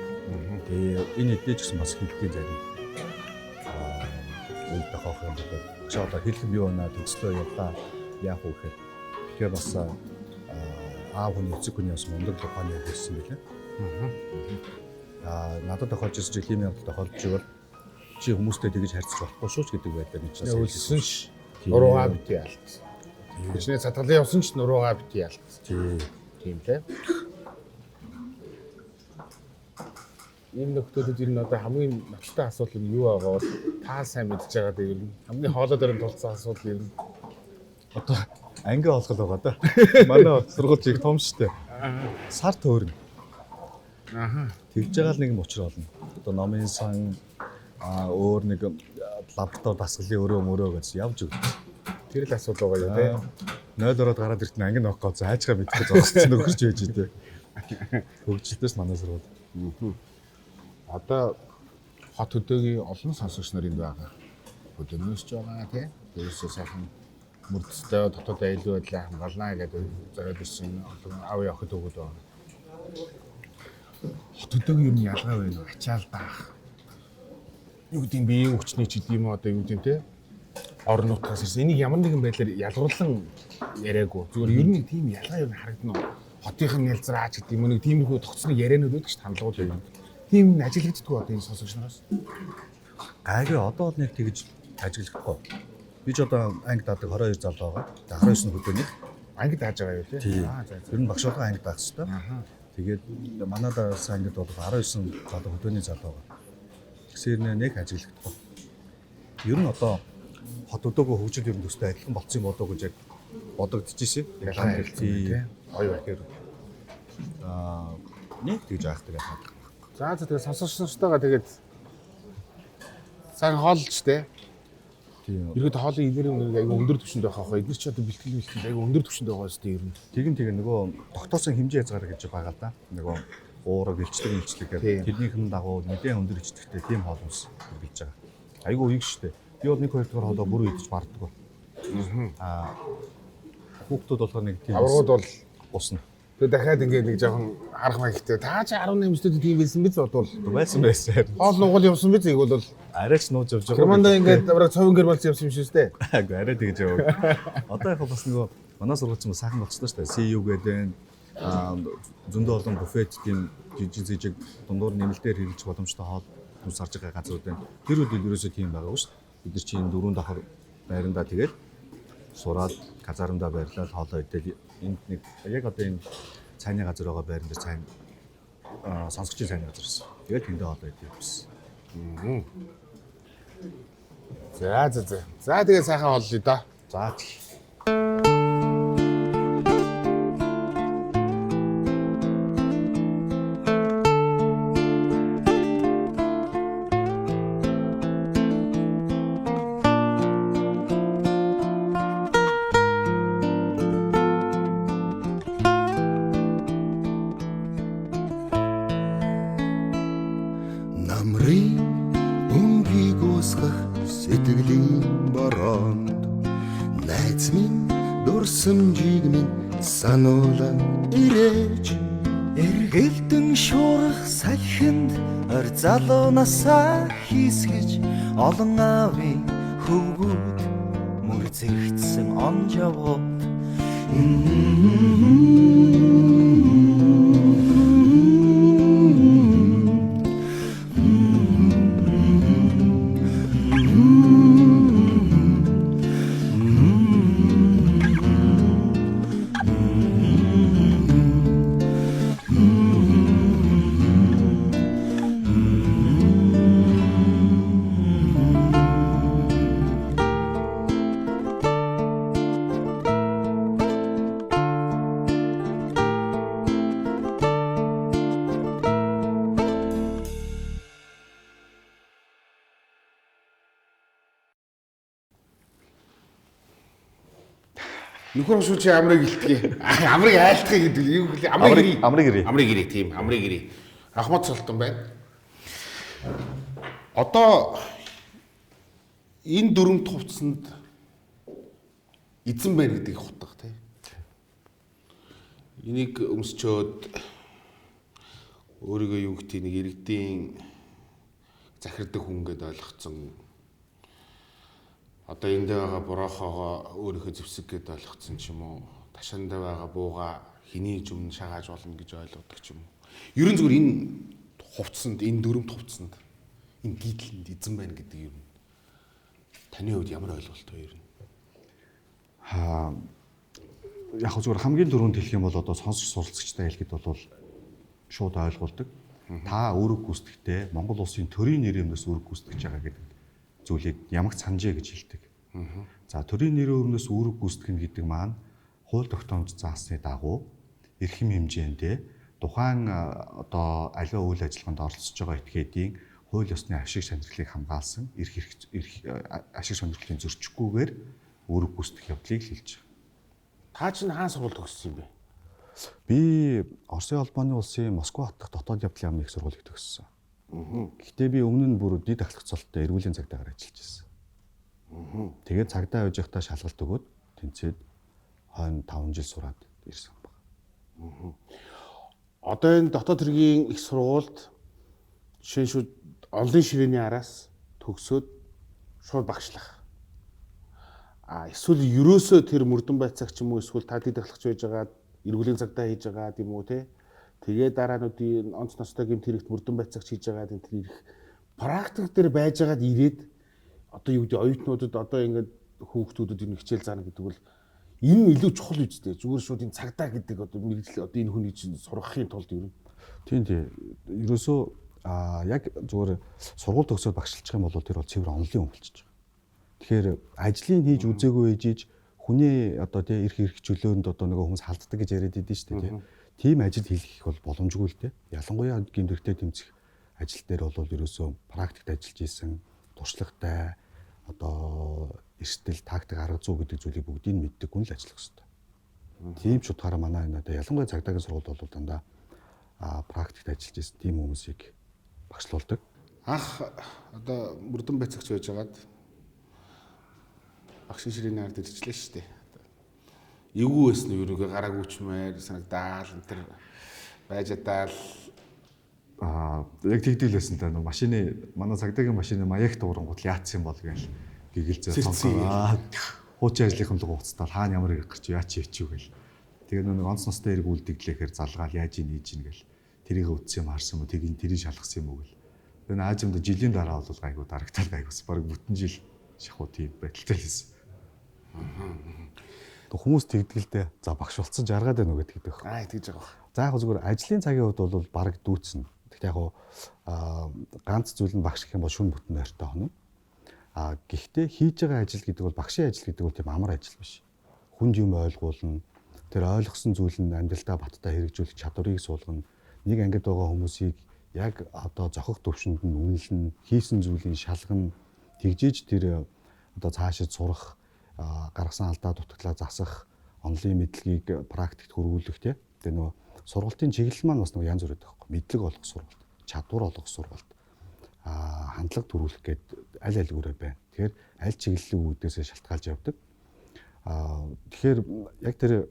Тэгээ энэ эдний ч гэсэн бас хэлдгийн зарим үйл тохиох юм болоод чи одоо хэлэх юм юу байна төгслөө явлаа яах вэ гэхээр тэгэхээр бас аав хүний эцэг хүний бас мундаг ухааны үг хэлсэн билээ. Надад тохиолж ирсэн чиг тийм явдал тохиолдож ивэл чи хүмүүстэй тэгж харьцаж болохгүй шүү ч гэдэг байдлаар нэг чаас өлсөн ш. Нуруугаа бити ялт. Хичнээн сатгалын явсан ч нуруугаа бити ялт. Тийм лээ. Ийм нөхдөдөд ер нь одоо хамгийн нотлтой асуудал нь юу байгаа бол та сайн мэдж байгаа дээр нь хамгийн хоолой дээр нь тулцсан асуудал ер нь одоо анги олгол байгаа да. Манай сургууль их том шүү дээ. Сар төөрнө. Тэгж байгаа л нэг юм учир олно. Одоо номын сан өөр нэг лаборатори дасгалын өрөө мөрөө гэж явж өгдөг. Тэр л асуудал байгаа юу те. 0 ороод гараад иртэн анги нөх гоо заачгаа мэдхгүй зогссон нөхөрч байж идэв. Хөгжилтөөс манай сургууль. Одоо хот хөдөөгийн олон сонсогч нар энд байгаа. Хөдөөнөөс ч байгаа тий. Дээрээсээ сайхан мөрдөстэй дотоод аюулгүй байдлаа хамгаалнаа гэдэг зориод ирсэн олон аав охид өгöd байгаа. Хот хөдөөгийн юм ялгаа байна уу? Ачаал даах. Юу гэдэг юм биеийн хүчний ч гэдэм юм одоо юу гэдэг юм те. Орон нутгаас ирсэн. Энийг ямар нэгэн байдлаар ялгуурлан яриаггүй. Зүгээр ер нь тийм ялгаа ер нь харагдана уу? Хотынх нь ялзраач гэдэг юм нэг тиймэрхүү тогтсны яриануд байдаг ч хандлагууд байна. Тийм ажиглагддаггүй одоо энэ сонсогч нараас. Гайгүй одоо бол нэг тэгж ажиглахгүй. Би ч одоо анги даадаг 22 залуу байгаа. 19 нь хөдөөний. Анги дааж байгаа юу тий? За. Тэр нь багш болгон анги даах хэвээр. Тэгээд манай даасан ангид бол 19 залуу хөдөөний залуу байгаа. Тэгсээр нэг ажиглагдахгүй. Ер нь одоо хот өдөөгөө хөгжил ер нь төстэй адилхан болцсон юм болоо гэж яг бодогдчихсэн. Ялгаа харилцсан тий. Гоё байхэр. Нэг тэгж айхдаг яхаад. За за тэгээд сонсогч нартайгаа тэгээд сайн хооллж тэ. Тийм. Ерөөд хоолын инэрийн үнэг айгүй өндөр түвшинд байх аах. Эдгээр чи одоо бэлтгэл айгүй өндөр түвшинд байгаа шүү дээ ер нь. Тэгин нөгөө тогтоосон хэмжээ хязгаар гэж байгаа л да. Нөгөө уураг илчлэг гэдэг. Тэрнийхэн дагуу нэлээд өндөр ичлэгтэй тийм хоол хүнс бэлж байгаа. Айгүй уяг шүү дээ. Би бол 1 2 дугаар хоолоо бүр идэж барддаг. Хүүхдүүд болохоор нэг тийм аврагууд бол гусна. Тэгээ дахиад ингээд нэг жоохон харах маягтай. Та чи 18 дэх тийм байсан биз бодвол. Байсан байсан. Хоол нуугал явсан биз яг бол арайч нууж явж байгаа. Германд ингээд бараг цовин гэр болж явсан юм шиг үстэй. Үгүй арай тэгж яваа. Одоо яг бас нөгөө манай сургууль чинь сайхан болчихлоо шүү дээ. CU гэдэг зөндөө олон буфет тийм жижиг зижиг дундуур нэмэлтээр хэрэглэх боломжтой хоол хүнс харж байгаа газрууд байна. Тэр үед ерөөсөө тийм байгаагүй шүү дээ. Бид нар чинь дөрөв давхар байрандаа тэгэл сураад казармдаа байрлал хоолоо идэл энд нэг яг одоо энэ цайны газар байгаа байран дээр цайн сонсогчийн цайны газар байсан. Тэгэл тэндээ хоолоо идэх явсан. За за за. За тэгээ сайхан хооллоё да. За. Найз минь, дурсамжийг минь сануулан ирэж. Эргэлдэн шуурах салхинд ор залуу насаа хийсгэж, олон аавын хөвгүүд мөрзэгдсэн он жавууд. Нөхөр шүүл чи амрыг илтгэе. Амрыг айлтгая гэдэг юу гэлээ? Амрыг амрыг ирээ. Амрыг ирээ, тийм, амрыг ирээ. Ахмад Султан байна. Одоо энэ дөрөв хувцсанд эзэн байна гэдэг их утга тий. Энийг өмсчөөд өөрийгөө юу гэдгийг нэг иргэдийн захирдаг хүн гэдээ ойлгоцсон. Одоо энд байгаа буроохоогоо өөрийнхөө зэвсэг гэдээ ойлгоцсон ч юм уу. Ташаанд байгаа бууга хэний өмнө шагааж болно гэж ойлгодог ч юм уу. Ерөн зүгээр энэ хувцсанд, энэ дөрөв хувцсанд, энэ гитлэнд эзэн байна гэдэг юм. Таны хувьд ямар ойлголт вэ ер нь? Аа, яг зүгээр хамгийн түрүүнд хэлэх юм бол одоо сонсож суралцагчтай хэлэхэд бол шууд ойлгуулдаг. Та үүрэг гүйцэтгэхдээ Монгол улсын төрийн нэр өмнөөс үүрэг гүйцэтгэж байгаа гэдэг зүйлийг ямагт санджээ гэж хэлдэг. За, төрийн нэрийн өмнөөс үүрэг гүйцэтгэх гэдэг маань хууль тогтоомж заасны дагуу эрхэм хэмжээндээ тухайн одоо аливаа үйл ажиллагаанд оролцож байгаа этгээдийн хууль ёсны ашиг сонирхлыг хамгаалсан эрх ашиг сонирхлын зөрчихгүйгээр үүрэг гүйцэтгэх явдлыг хэлж байгаа. Та чинь хаан сургууль төгссөн юм бэ? Би Оросын холбооны улсын Москва хотох дотоод явдлын яамны их сургуулийг төгссөн. Гэхдээ би өмнө нь бүр дэд ахлах цолтой эргүүлийн цагдаагаар ажиллаж байсан. Тэгээд цагдаа байж байхдаа шалгалт өгөөд тэнцээд хойно 5 жил сураад ирсэн байна. Одоо энэ дотоод хэргийн их сургуульд жишээ нь шүүд онлын ширээний араас төгсөөд шууд багшлах. А эсвэл ерөөсөө тэр мөрдөн байцаагч юм уу, эсвэл та дэд ахлагч байж байгаа, эргүүлийн цагдаа хийж байгаа юм уу те. Тэгээ дараануудын онц ностой гэмт хэрэгт мөрдөн байцаагч хийж байгаа энэ тэр ирэх практик дээр байжгаад ирээд одоо юу гэдэг оюутнуудад одоо ингээд хүүхдүүдэд энэ хичээл заана гэдэг бол энэ нь илүү чухал үстэй. Зүгээр шууд энэ цагдаа гэдэг одоо мэргэжил одоо энэ хүний чинь сургахын тулд ер нь. Тийм тийм. Ерөөсөө яг зүгээр сургууль төгсөөд багшилчих юм бол тэр бол цэвэр онлын хүн болчихж байгаа. Тэгэхээр ажлыг хийж үзээгүй ээжиж хүний одоо тий эрх эрх чөлөөнд одоо нөгөө хүмүүс халддаг гэж яриад идэв шүү дээ тий. Тийм ажил хийх бол боломжгүй л дээ. Ялангуяа гэмт хэрэгтэй тэмцэх ажил дээр бол ерөөсөө практикт ажиллаж исэн туршлагатай одоо эрсдэл тактик арга зүй гэдэг зүйлийг бүгдийг нь мэддэг хүн л ажиллах хэрэгтэй. Тийм ч утгаараа манай энэ одоо ялангуяа цагдаагийн сургууль бол дандаа практикт ажиллаж исэн тийм хүмүүсийг багшлуулдаг. Анх одоо мөрдөн байцаагч байжгаад багшийн ширээний ард ирчлээ шүү дээ. Эвгүй байсан нь ерөөгөө гараагүй ч мээр санагдаал энэ төр байж адаал яг тэгдэл байсан та нөө машины манай цагдаагийн машины маяг дуурангууд яатсан бол гээл гэгэлзээ цонхоо хуучин ажлынхан луг уцтаал хаана ямар хэрэг гарч яач ячив гээл. Тэгээ нэг онц ностой хэрэг үлдэглэхээр залгаал яаж ийн ийж ийн гээл. Тэрийг үтсэн юм харсан юм уу тэрийг тэрийг шалгасан юм уу гээл. Тэгээ аажимд жилийн дараа бол гайгүй дарагтаал гайгүйс баг бүтэн жил шахуу тийм байдалтай л байсан. Хүмүүс тэгдэлдэ за багш болцсон жаргаад байна уу гэдэг байхгүй. Аа тэгж байгаа. За яг зүгээр ажлын цагийн хувьд бол бараг дүүцнэ. Гэхдээ яг ганц зүйл нь багш гэх юм бол шүн бүтэн ойртой хоноо. А гэхдээ хийж байгаа ажил гэдэг бол багшийн ажил гэдэг бол тийм амар ажил биш. Хүнд юм ойлгуулна. Тэр ойлгосон зүйл нь амьдралдаа баттай хэрэгжүүлэх чадварыг суулгана. Нэг ангид байгаа хүмүүсийг яг одоо зохих төвшөнд нь үнэлнэ, хийсэн зүйлийг шалгана. Тэгжээж тэр одоо цаашид сурах, гаргасан алдаа дутагдлаа засах, онлын мэдлэгийг практикт хөрвүүлэх тий. Тэгээ нөгөө сургалтын чиглэл маань бас нөгөө янз бүр байдаг байхгүй. Мэдлэг олох сургалт, чадвар олох сургалт, хандлага төрүүлэх гээд аль альгүүрээ байна. Тэгэхээр аль чиглэлийн үүднээсээ шалтгаалж явдаг. Тэгэхээр яг тэр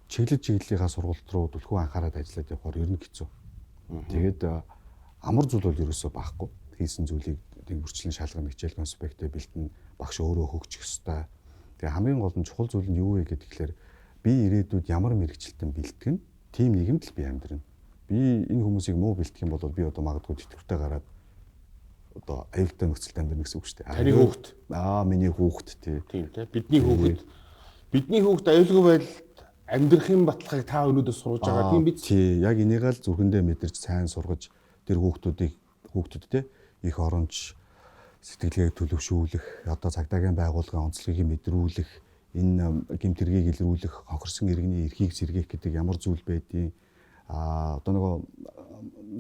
чиглэл чиглэлийнхаа сургуульд руу түлхүү анхаарал ажиллаад явахаар ер нь хэцүү. Тэгээд амар зүйл бол ерөөсөө байхгүй. Хийсэн зүйлийг дэлгэрчлэн шалгана, хичээл конспектээ бэлтэн, багш өөрөө хөгжих ёстой. Тэгээ хамгийн гол нь чухал зүйл нь юу вэ гэхээр би ирээдүйд ямар мэрэгчлэлтэн бэлтгэн, тийм нийгэмд л би амьдрна. Би энэ хүмүүсийг муу бэлтгэх юм бол би одоо магадгүй тэтгэвртэй гараад одоо аюултай нөхцөлд амьдрна гэсэн үг шүү дээ. Таны хүүхэд. Миний хүүхэд тий. Тийм тий. Бидний хүүхэд. Бидний хүүхэд аюулгүй байдалд амьдрахын баталгааг та өнөөдөр сургаж байгаа тийм биз? Тий, яг энийг л зүрхэндээ мэдэрч сайн сургаж тэр хүүхдүүд те их оронч сэтгэлгээг төлөвшүүлэх, одоо цагдаагийн байгууллагын онцлогийг мэдрүүлэх, энэ гэмт хэргийг илрүүлэх, хохирсон иргэний эрхийг сэргээх гэдэг ямар зүйл байдیں۔ Одоо нөгөө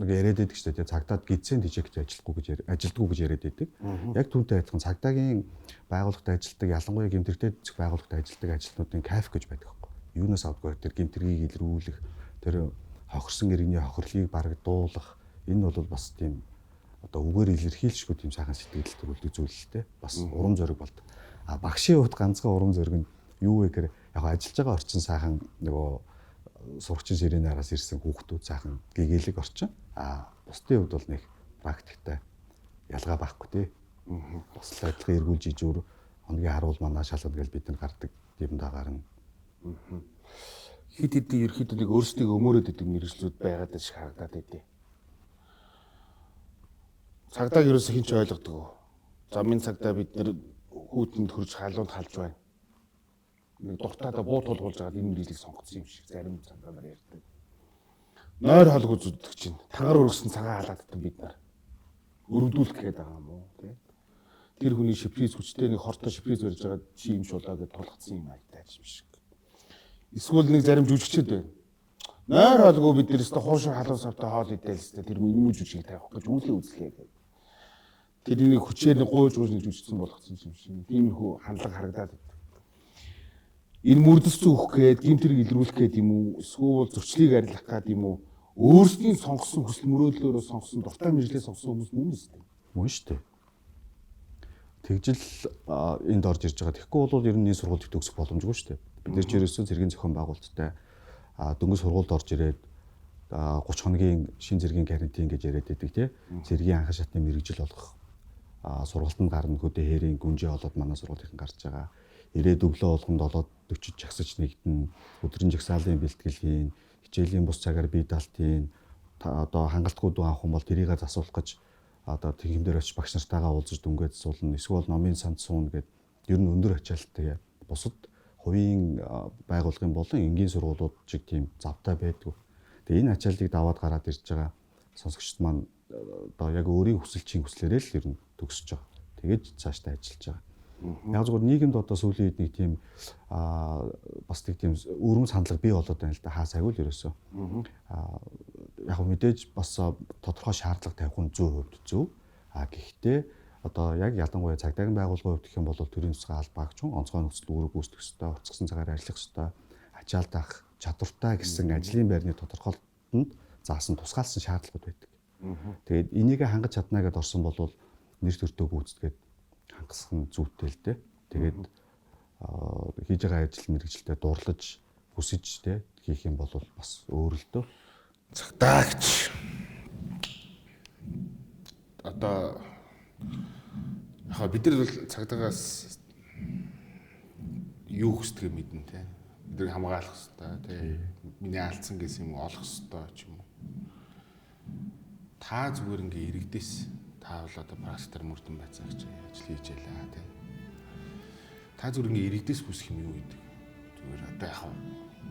нэг яриад байдаг шүү дээ, цагдаад гидсэн тэжээгч ажиллахгүй гэж ажилдгүй гэж яриад байдаг. Яг түүнтэй адилхан цагдаагийн байгууллагт ажилладаг, ялангуяа гэмт хэрэгтэй зэх байгууллагт ажилладаг ажилтнуудын кайф гэж байдаг. Юунаас авдгүй тэр гэмт хэргийг илрүүлэх, тэр хохирсон иргэний хохирлыг барагдуулах, энэ бол бас тийм одоо үгээр илэрхийлшгүй тийм сайхан сэтгэл төрүүлдэг зүйл л дээ. Бас урам зориг болдог. А багшийн хувьд ганцхан урам зориг нь юу вэ гэхээр яг ажиллаж байгаа орчин сайхан нөгөө сурагчийн ширээний араас ирсэн хүүхдүүд сайхан гэгээлэг орчин. А бусдын хувьд бол нэг практиктай ялгаа байхгүй тий. Бас л адилхан эргүүлж ижүүр хоногийн харуул манаа шалгана гэж бид нар гардаг тийм дагаар нь. Хит хэдийн ерөөхдөө нэг өөрсдийг өмөрөөд идэг мэргэжлүүд байгаад шиг харагдаад байдیں۔ Цагдааг ерөөсөө хэн ч ойлгодог. Замын цагдаа бид нэр хүүтэнд хөрж халуунд халж байна. Нэг дуртайдаа буу тулгуулж байгаад энэ мэргэжлийг сонгоцсон юм шиг зарим цагдаа нар ярьдаг. Нойр холгүй зүддэг чинь тагар өргөсөн цагаан халаадтан бид нар өрөвдүүлэх гээд байгаа юм уу тий? Тэр хүний шиприз хүчтэй нэг хортой шиприз барьж байгаа чи юм шулаа гэж тулгацсан юм аягтай юм шиг. Эсвэл нэг зарим жүжигчд байна. Нойр холгүй бид нэр өстө хуушур халуун савтай хоол идээл өстө тэр юм жүжиг тавих гэж үлээ үзлээ гэдэг. Тэрнийг хүчээр нэг гуйж гуйж нэг жүжигчсэн болгоцсон юм шиг. Тиймэрхүү хандлага харагдаад байна. Энэ мөрдөс зүүх гээд гэмт хэрэг илрүүлэх гээд юм уу? Эсвэл зөрчлийг арилгах гээд юм уу? Өөрсдийн сонгосон хүсэл мөрөөдлөөрөө сонгосон дуртай мэргэжлээ сонгосон хүмүүс мөн үстэй. Мөн шүү дээ. Тэгжил энд орж ирж байгаа. Тэгэхгүй бол ер нь энэ сургуульд төгсөх боломжгүй шүү дээ. Бид нар ч ерөөсөө цэргийн зохион байгуулалттай дөнгөж сургуульд орж ирээд 30 хоногийн шин зэргийн карантин гэж яриад байдаг тий. Цэргийн анхан шатны мэргэжил олгох сургалтанд гарна, хөдөө хээрийн гүнжээ олоод манай сургуулийн гарч байгаа. Ирээд өглөө болгонд олоод 40 жагсаж нэгдэн, өдрийн жагсаалын бэлтгэл хийн, хичээлийн бус цагаар бие даалт хийн, одоо хангалтгүй дүү авах юм бол тэрийгэ засуулах гэж одоо тэгхэм дээр очиж багш нартайгаа уулзаж дүнгээд суулна. Эсвэл номын санд сууна гэд ер нь өндөр ачаалттай. Бусад хувийн байгууллагын болон энгийн сургуулиуд чиг тийм завтай байдгүй. Тэгээ энэ ачааллыг даваад гараад ирж байгаа сонсогчд маань одоо яг өөрийн хүсэл чинь хүслээрээ л ер нь төгсөж байгаа. Тэгээд цаашдаа ажиллаж байгаа. Яг зөвхөн нийгэмд одоо сүүлийн үед нэг тийм бас нэг тийм өрөм сандлага бий болоод байна л да. Хаа сайгүй л ерөөсөө. Яг мэдээж бас тодорхой шаардлага тавих нь зөв хувьд зөв. Гэхдээ одоо яг ялангуяа цагдаагийн байгууллагын хувьд гэх юм бол төрийн тусгай албаагч хүн онцгой нөхцөл үүрэг гүйцэтгэх ёстой, уртгсан цагаар ажиллах ёстой, ачаал даах чадвартай гэсэн ажлын байрны тодорхойлолтод заасан тусгаалсан шаардлагууд байдаг. Тэгээд энийг хангаж чадна гэдээ орсон бол нэр төртөө гүйцэтгээд хангасах нь зүйтэй л дээ. Тэгээд хийж байгаа ажил мэргэжилтэд дурлаж хүсэж тэ хийх юм бол бас өөр л дөө. Цагдаагч одоо яг бид нар бол цагдаагаас юу хүсдгээ мэднэ те. Бид нар хамгаалах хэвээр те. Миний алдсан гэсэн юм олох хэвээр ч юм уу. Та зүгээр ингээ иргэдээс та бол одоо практикаар мөрдөн байцаагч ажил хийж ялаа те. Та зүгээр ингээ иргэдээс хүсэх юм юу гэдэг. Зүгээр одоо яг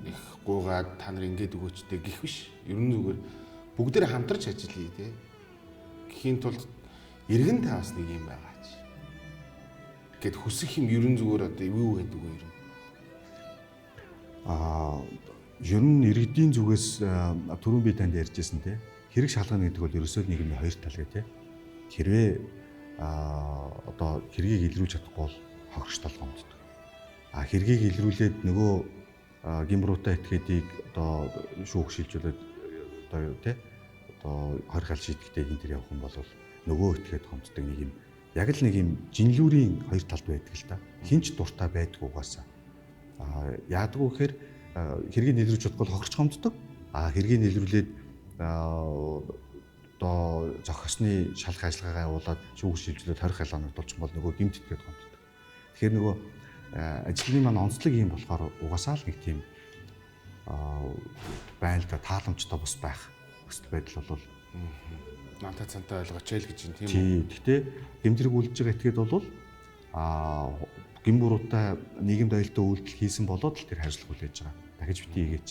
их гуйгаад та нар ингээд өгөөчтэй гих биш. Ер нь зүгээр бүгдээр хамтарч ажиллая те. Гэхийн тулд иргэн та бас нэг юм байгаач. Гэт хүсэх юм ер нь зүгээр одоо юу гэдэг вэ ер нь? Ер нь иргэдийн зүгээс түрүүн би танд ярьжсэн те. Хэрэг шалгана гэдэг бол ерөөсөө нийгмийн хоёр тал гэ те. Хэрвээ одоо хэргийг илрүүлж чадахгүй бол хохирч толгомддог. Хэргийг илрүүлээд нөгөө гимруутай этгээдийг одоо шүүх шилжүүлээд одоо те одоо хорих аль шийдэхдээ энэ төр явах юм бол нөгөө этгээд хомддог нэг юм яг л нэг юм жинлүүрийн хоёр талд байдаг л та. Хинч дуртай байдгүй угаасаа. Яадгүй гэхээр хэргийг нийлрүүлж чадахгүй хохирч гомддог. А хэргийг нийлрүүлээд одоо зохисны шалах ажиллагаагаа явуулаад шүүх шилжүүлээд 20 халаанууд болчих бол нөгөө гэмт итгээд гомддог. Тэгэхээр нөгөө ажлын маань онцлог юм болохоор угаасаа л нэг тийм байна л да, тааламжтай бус байх хүсэл байдал бол нантай цантай ойлгооч л гэж юм тийм үү? Тий. Гэхдээ гэмтрэг үлдэж байгаа этгээд бол гэм буруутай нийгэмд аюултай үйлдэл хийсэн болоод л тэр харилцаг хүлээж байгаа. Дахиж бити хийгээч.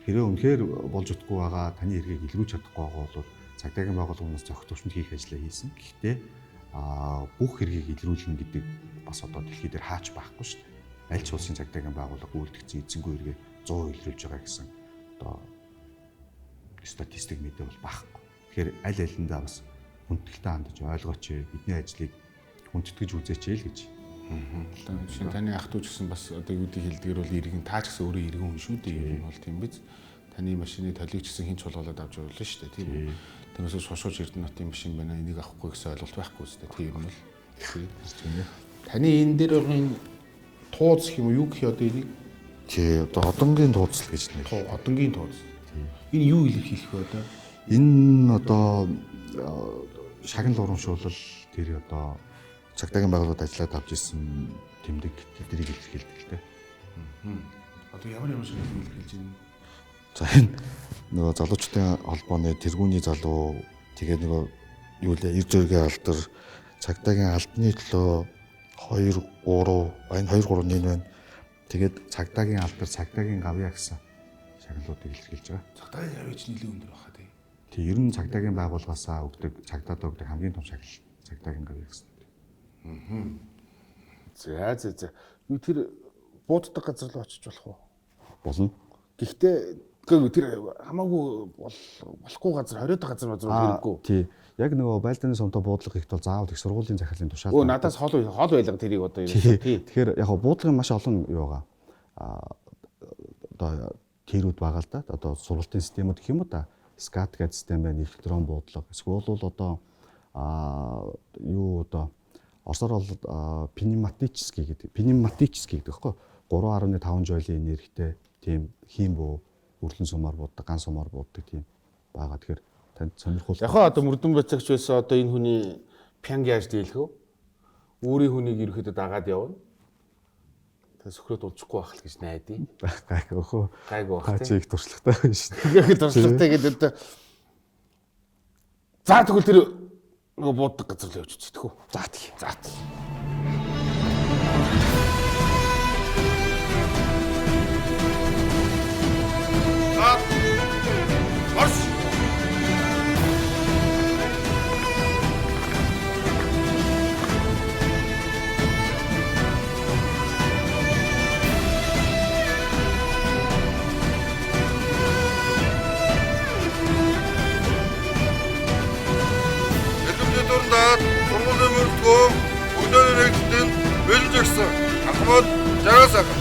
Хэрвээ үнэхээр болж утгагүй байгаа, таны эргийг илрүүлж чадахгүй байгаа бол цагдаагийн байгууллагаас зохих төвшөнд хийх ажлаа хийсэн. Гэхдээ бүх хэргийг илрүүлнэ гэдэг бас одоо дэлхий дээр хаач байхгүй шүү дээ. Аль ч улсын цагдаагийн байгууллага үйлдэгцэн эзэнгүй эргээ 100% илрүүлж байгаа гэсэн одоо статистик мэдээ бол байхгүй. Тэгэхээр аль алиндаа бас хүндэтгэлтэй хандаж ойлгооч, бидний ажлыг хүндэтгэж үзээч л гэж. Жишээ нь таны ах дүү ч гэсэн бас одоо юу гэдэг хэлдгээр бол иргэн таа ч гэсэн өөрөө иргэн хүн шүү дээ. Ер нь бол тийм биз. Таны машины толийг ч гэсэн хин чулуулаад авч явуулна шүү дээ. Тийм үү. Тэрнээс шошууж Эрдэнэтийн машин байна. Энийг авахгүй гэсэн ойлголт байхгүй үстэй. Тийм юм бол. Тийм. Таны энэ дээр байгаа энэ тууз гэх юм уу юу гэх одоо энийг? Тий, одоо одонгийн тууз л гэж нэр. Одонгийн тууз. Энэ юу илэрхийлэх вэ одоо? Энэ одоо шагнал урамшуулал тэр одоо цагдаагийн байгууллагад ажиллаад авч ирсэн тэмдэг тэднийг илэрхийлдэг л дээ. Одоо ямар ямар шагнал илэрхийлж байна? За энэ нөгөө залуучдын холбооны тэргүүний залуу тэгээ нөгөө юу лээ эр зөргийн алдар цагдаагийн албаны төлөө 2 3 энэ 2 3 нэг байна. Тэгээд цагдаагийн алдар, цагдаагийн гавьяа гэсэн шагналуудыг илэрхийлж байгаа. Цагдаагийн гавьяа чинь нэлээд өндөр байхаа тий. Тий, ер нь цагдаагийн байгууллагаасаа өгдөг, цагдаад өгдөг хамгийн том шагнал цагдаагийн гавьяа гэсэн. За за за. Юу тэр бууддаг газар руу очиж болох уу? Болно. Гэхдээ тэр хамаагүй болохгүй газар, 20 дахь газар мазар хэрэггүй. Тий. Яг нөгөө байлдааны сумтай буудлага хийхэд бол заавал их сургуулийн захирлын тушаал. Өө надаас хол байлга тэрийг одоо юу. Тий. Тэгэхээр яг буудлагын маш олон юу байгаа. Одоо тэрүүд байгаа л да. Одоо сургалтын системүүд гэх юм уу та. SCAT гэдэг систем байна, электрон буудлага. Эсвэл бол одоо юу одоо Оросоор бол пневматический гэдэг. Пневматический гэдэг байхгүй 3.5 жойлын энергитэй тийм хийм буу өрлөн сумаар бууддаг, ган сумаар бууддаг тийм байгаа. Тэгэхээр танд сонирхолтой. Яг одоо мөрдөн бацагч байсан одоо энэ хүний пянг яаж дийлэх вэ? Өөрийн хүнийг ерөөхдөө дагаад явна. Тэгээ сөхрөөд улжихгүй байх л гэж найдаа. Гайгүй өхөө. Гайгүй байх тийм. Чи их туршлагатай байна шүү дээ. Их туршлагатай гэдэг одоо. За тэгвэл тэр нөгөө бууддаг газар л явж үздэг үү? За тий. За тий. Марш! Эрдэмтдийн сургуулийн мөрдгөө өглөөний нэгдэлтэнд бэлэн жагсан. Ахмад жаргал сайхан.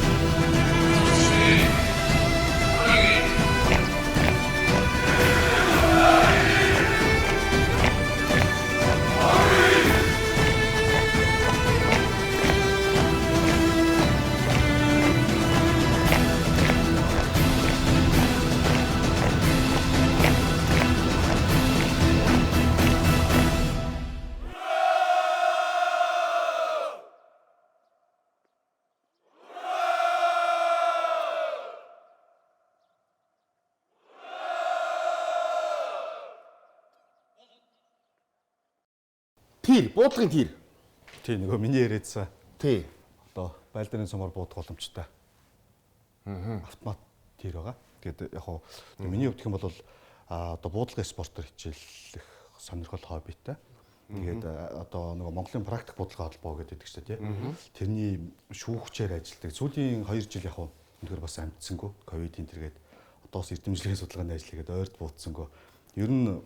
Тэр, буудлагын тэр. Тий, нөгөө миний яриадсан. Тий. Одоо байлдааны сумаар буудах боломжтой. Автомат тэр байгаа. Тэгээд яг хуу миний хувьд гэх юм бол одоо буудлагын спортоор хичээллэх сонирхол хоббитай. Тэгээд одоо нөгөө Монголын практик буудлагын холбоо гэдэг чинь тий. Тэрний шүүгчээр ажилладаг. Сүүлийн 2 жил яг хуу үнэхээр бас амжсангүй. Ковидын тэргээд одоос эрдэмжлэгийн судалгааны ажил хийгээд ойрд буудсангүй. Ер нь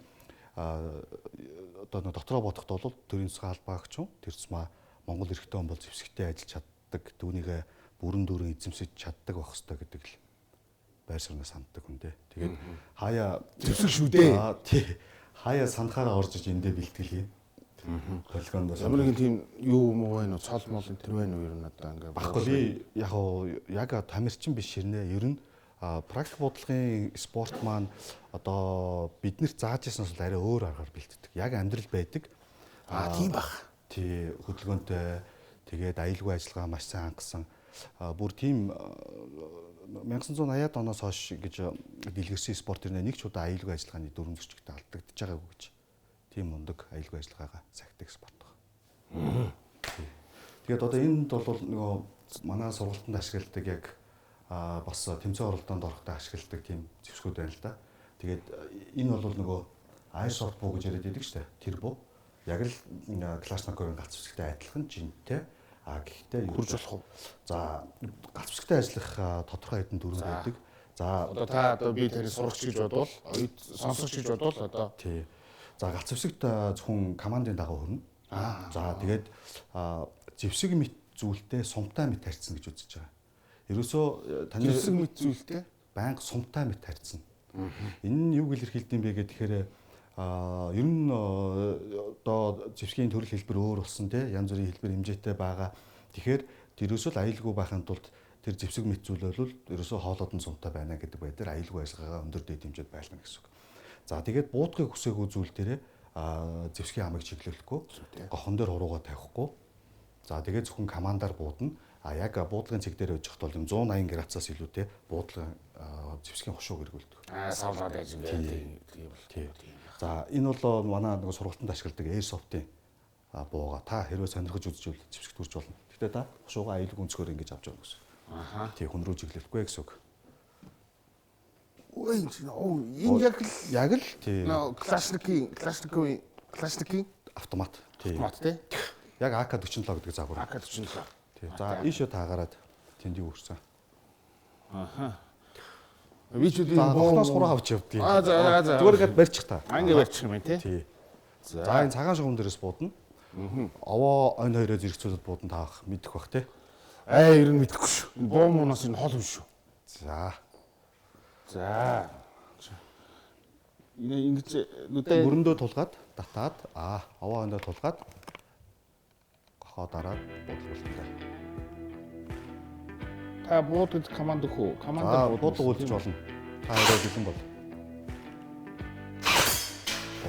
одоо дотроо бодоход бол төрийн засгийн албаагч хүн тэр тусмаа Монгол эрэгтэй хүн бол зэвсэгтэй ажиллаж чаддаг, түүнийгээ бүрэн дүүрэн эзэмшиж чаддаг байх ёстой гэдэг л байр сууриас ханддаг хүн дээ. Тэгээд хаяа зэвсэг шүү дээ. Тий. Хаяа санахаараа орж иж эндээ бэлтгэл хийн. Хөдөлгөөнд ямар нэгэн тийм юу юм уу вэ? Цол мол энэ төр байна уу ер нь одоо ингээ баггүй би яг яг тамирчин биш хэрнээ ер нь практик бодлогын спорт маань одоо биднэрт зааж ирсэнээс бол арай өөр аргаар бэлтдэг. Яг амьдрал байдаг. Аа тийм бах. Тий, хөдөлгөөнтэй тэгээд аюулгүй ажиллагаа маш сайн хангасан. Бүр тийм 1980-ад оноос хойш гэж дэлгэрсэн спорт ирнэ нэг ч удаа аюулгүй ажиллагааны дүрм зөрчигтэй алдагдаж байгаагүй гэж. Тийм мундаг аюулгүй ажиллагаагаа сахидаг спорт байна. Тэгээд одоо энд бол нөгөө манай сургалтанд ашигладаг яг бас тэмцээн оролдоонд орохдоо ашигладаг тийм зэвсгүүд байна л да. Тэгээд энэ бол нөгөө airsoft буу гэж яриад байдаг шүү дээ. Тэр буу. Яг л Kalashnikov-ын галц зэвсэгтэй адилхан жинтэй. А гэхдээ хурж болох уу? За галц зэвсэгтэй ажиллах тодорхой хэдэн дүрэм байдаг. За одоо та одоо би таны сурагч гэж бодвол, оюут сонсогч гэж бодвол одоо тий. За галц зэвсэгт зөвхөн командын дагуу хөрнө. За тэгээд зэвсэг мэт зүйлтэй сумтай мэт харьцна гэж үзэж байгаа. Ерөөсөө таны зэвсэг мэт зүйлтэй байнга сумтай мэт харьцна. Энэ нь юуг илэрхийлдэг юм бэ гэхээр ер нь одоо зэвсгийн төрөл хэлбэр өөр болсон тий янз бүрийн хэлбэр хэмжээтэй байгаа. Тэгэхээр тэрөөсөө л аюулгүй байхын тулд тэр зэвсэг мэт зүйл бол ерөөсөө хоолойд нь сумтай байна гэдэг байдлаар аюулгүй ажиллагаагаа өндөр дээд хэмжээд байлгана гэсэн үг. За тэгээд буудахыг хүсээгүй зүйл дээрээ зэвсгийн амыг чиглүүлэхгүй, гохон дээр хуруугаа тавихгүй. За тэгээд зөвхөн командаар буудна. А яг буудлагын цэг дээр байж хат бол 180 градусаас илүүтэй буудлагын зэвсгийн хушууг эргүүлдэг. Савлаад байж ингээд тийм бол. За энэ бол манай нэг сургалтанд ашигладаг airsoft-ийн бууга. Та хэрвээ сонирхож үзчихвэл зэвсэг төрж болно. Гэхдээ та хушуугаа аюулгүй өнцгөр ингэж авч явна гэсэн. Аха. Тий, хүн рүү чиглэхгүй гэсэн үг. Ой энэ яг л тий. Kalashnikov-ийн автомат. Тий. Автомат тий. Яг AK-47 гэдэг загвар. AK-47. Тий. За ийшээ таагараад тэнд юу өрсөн. Аха. Би ч үгүй бохноос хураа авч явдгийг. Аа за. Зүгээр ингээд барьчих та. Ингээ барьчих юм байна тий. Тий. За энэ цагаан шугам дээрээс буудна. Овоо он хоёроо зэрэгцүүлээд буудна таах мэдэх бах тий. Аа ер нь мэдэхгүй шүү. Энэ буу муунаас энэ хол юм шүү. За. За. Энэ ингэж нүдэ мөрөндөө тулгаад татаад овоо ондоо тулгаад гохоо дараад буудлах. Та бууд гэж команд өгөх үү? Командаар буудлага үлдэж болно. Та хоёроо бэлэн бол.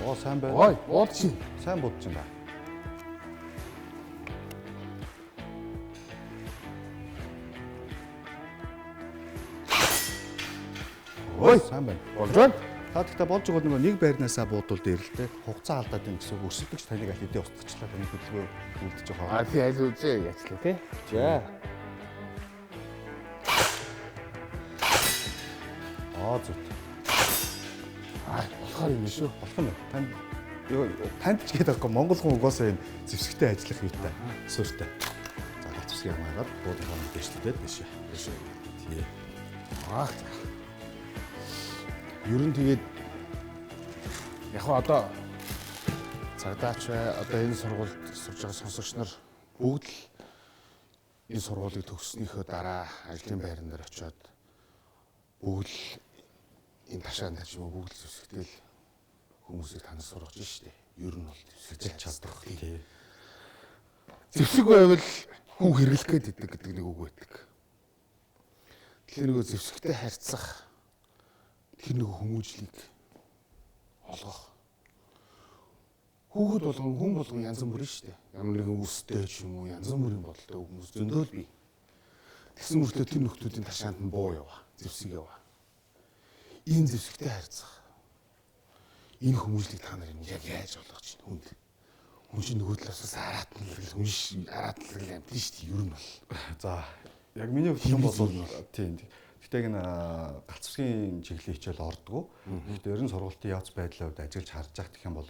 Оо сайн байна. Ой, бууд чинь. Сайн буудаж байна. Ой, сайн байна. Болж байна. Та тэгтээ болж байгаа нөгөө нэг байрнаасаа буудвал дээр л те. Хугацаа алдаад юм гэсэн үг. Өрсөлдөгч таныг аль хэдийн устгачлаа таны хөдөлгөөн үлдэж байгаа. А тий аль үзээ яачлаа те. За. Аа зүт. Аа болохоор юм шүү. Болох юм. Танд танд ч гэдэг байхгүй Монгол хүн угаасаа юм зэвсэгтэй ажиллах юутай. Суурьтай. За галц зэвсгийн хамаараад буудахаа мэдээжлээд дэшээ. Дэшээ. Тий. Аа. Ер нь тэгээд яг хаа одоо цагдаач бай, одоо энэ сургуульд сурж байгаа сонсогч нар бүгд л энэ сургуулийг төгссөнийхөө дараа ажлын байран дээр очиод бүгд л энэ ташаанд ч юм уу бүгд л зэвсэгтэй л хүмүүсийг танаас сургаж штэ. Ер нь бол зэвсэгтэй чадах тий. Зэвсэг байвал хүн хэрэглэх гээд идэг гэдэг нэг үг байдаг. Тэгэхээр нөгөө зэвсэгтэй харьцах тэр нэг хүмүүжлийг олгох. Хүүхэд болгон хүн болгон янз бүрийн шүү дээ. Ямар нэгэн үстэй ч юм уу янз бүрийн бодолтой хүмүүс зөндөө л бий. Тэгсэн мөртлөө тэр нөхдүүдийн ташаанд нь буу яваа, зэвсэг яваа. Энэ зэвсэгтэй харьцах. Энэ хүмүүжлийг та нар яг яаж олгож чинь хүнд. Хүн чинь нөгөө талаас араатан л хүн араатан л амтэн шүү дээ. Ер нь бол. За яг миний хувьд юм бол тийм. Гэхдээ энэ галц зэвсгийн чиглэлийн хичээл ордгоо. Гэхдээ ер нь сургалтын явц байдлын хувьд ажиллаж харж байх гэх юм бол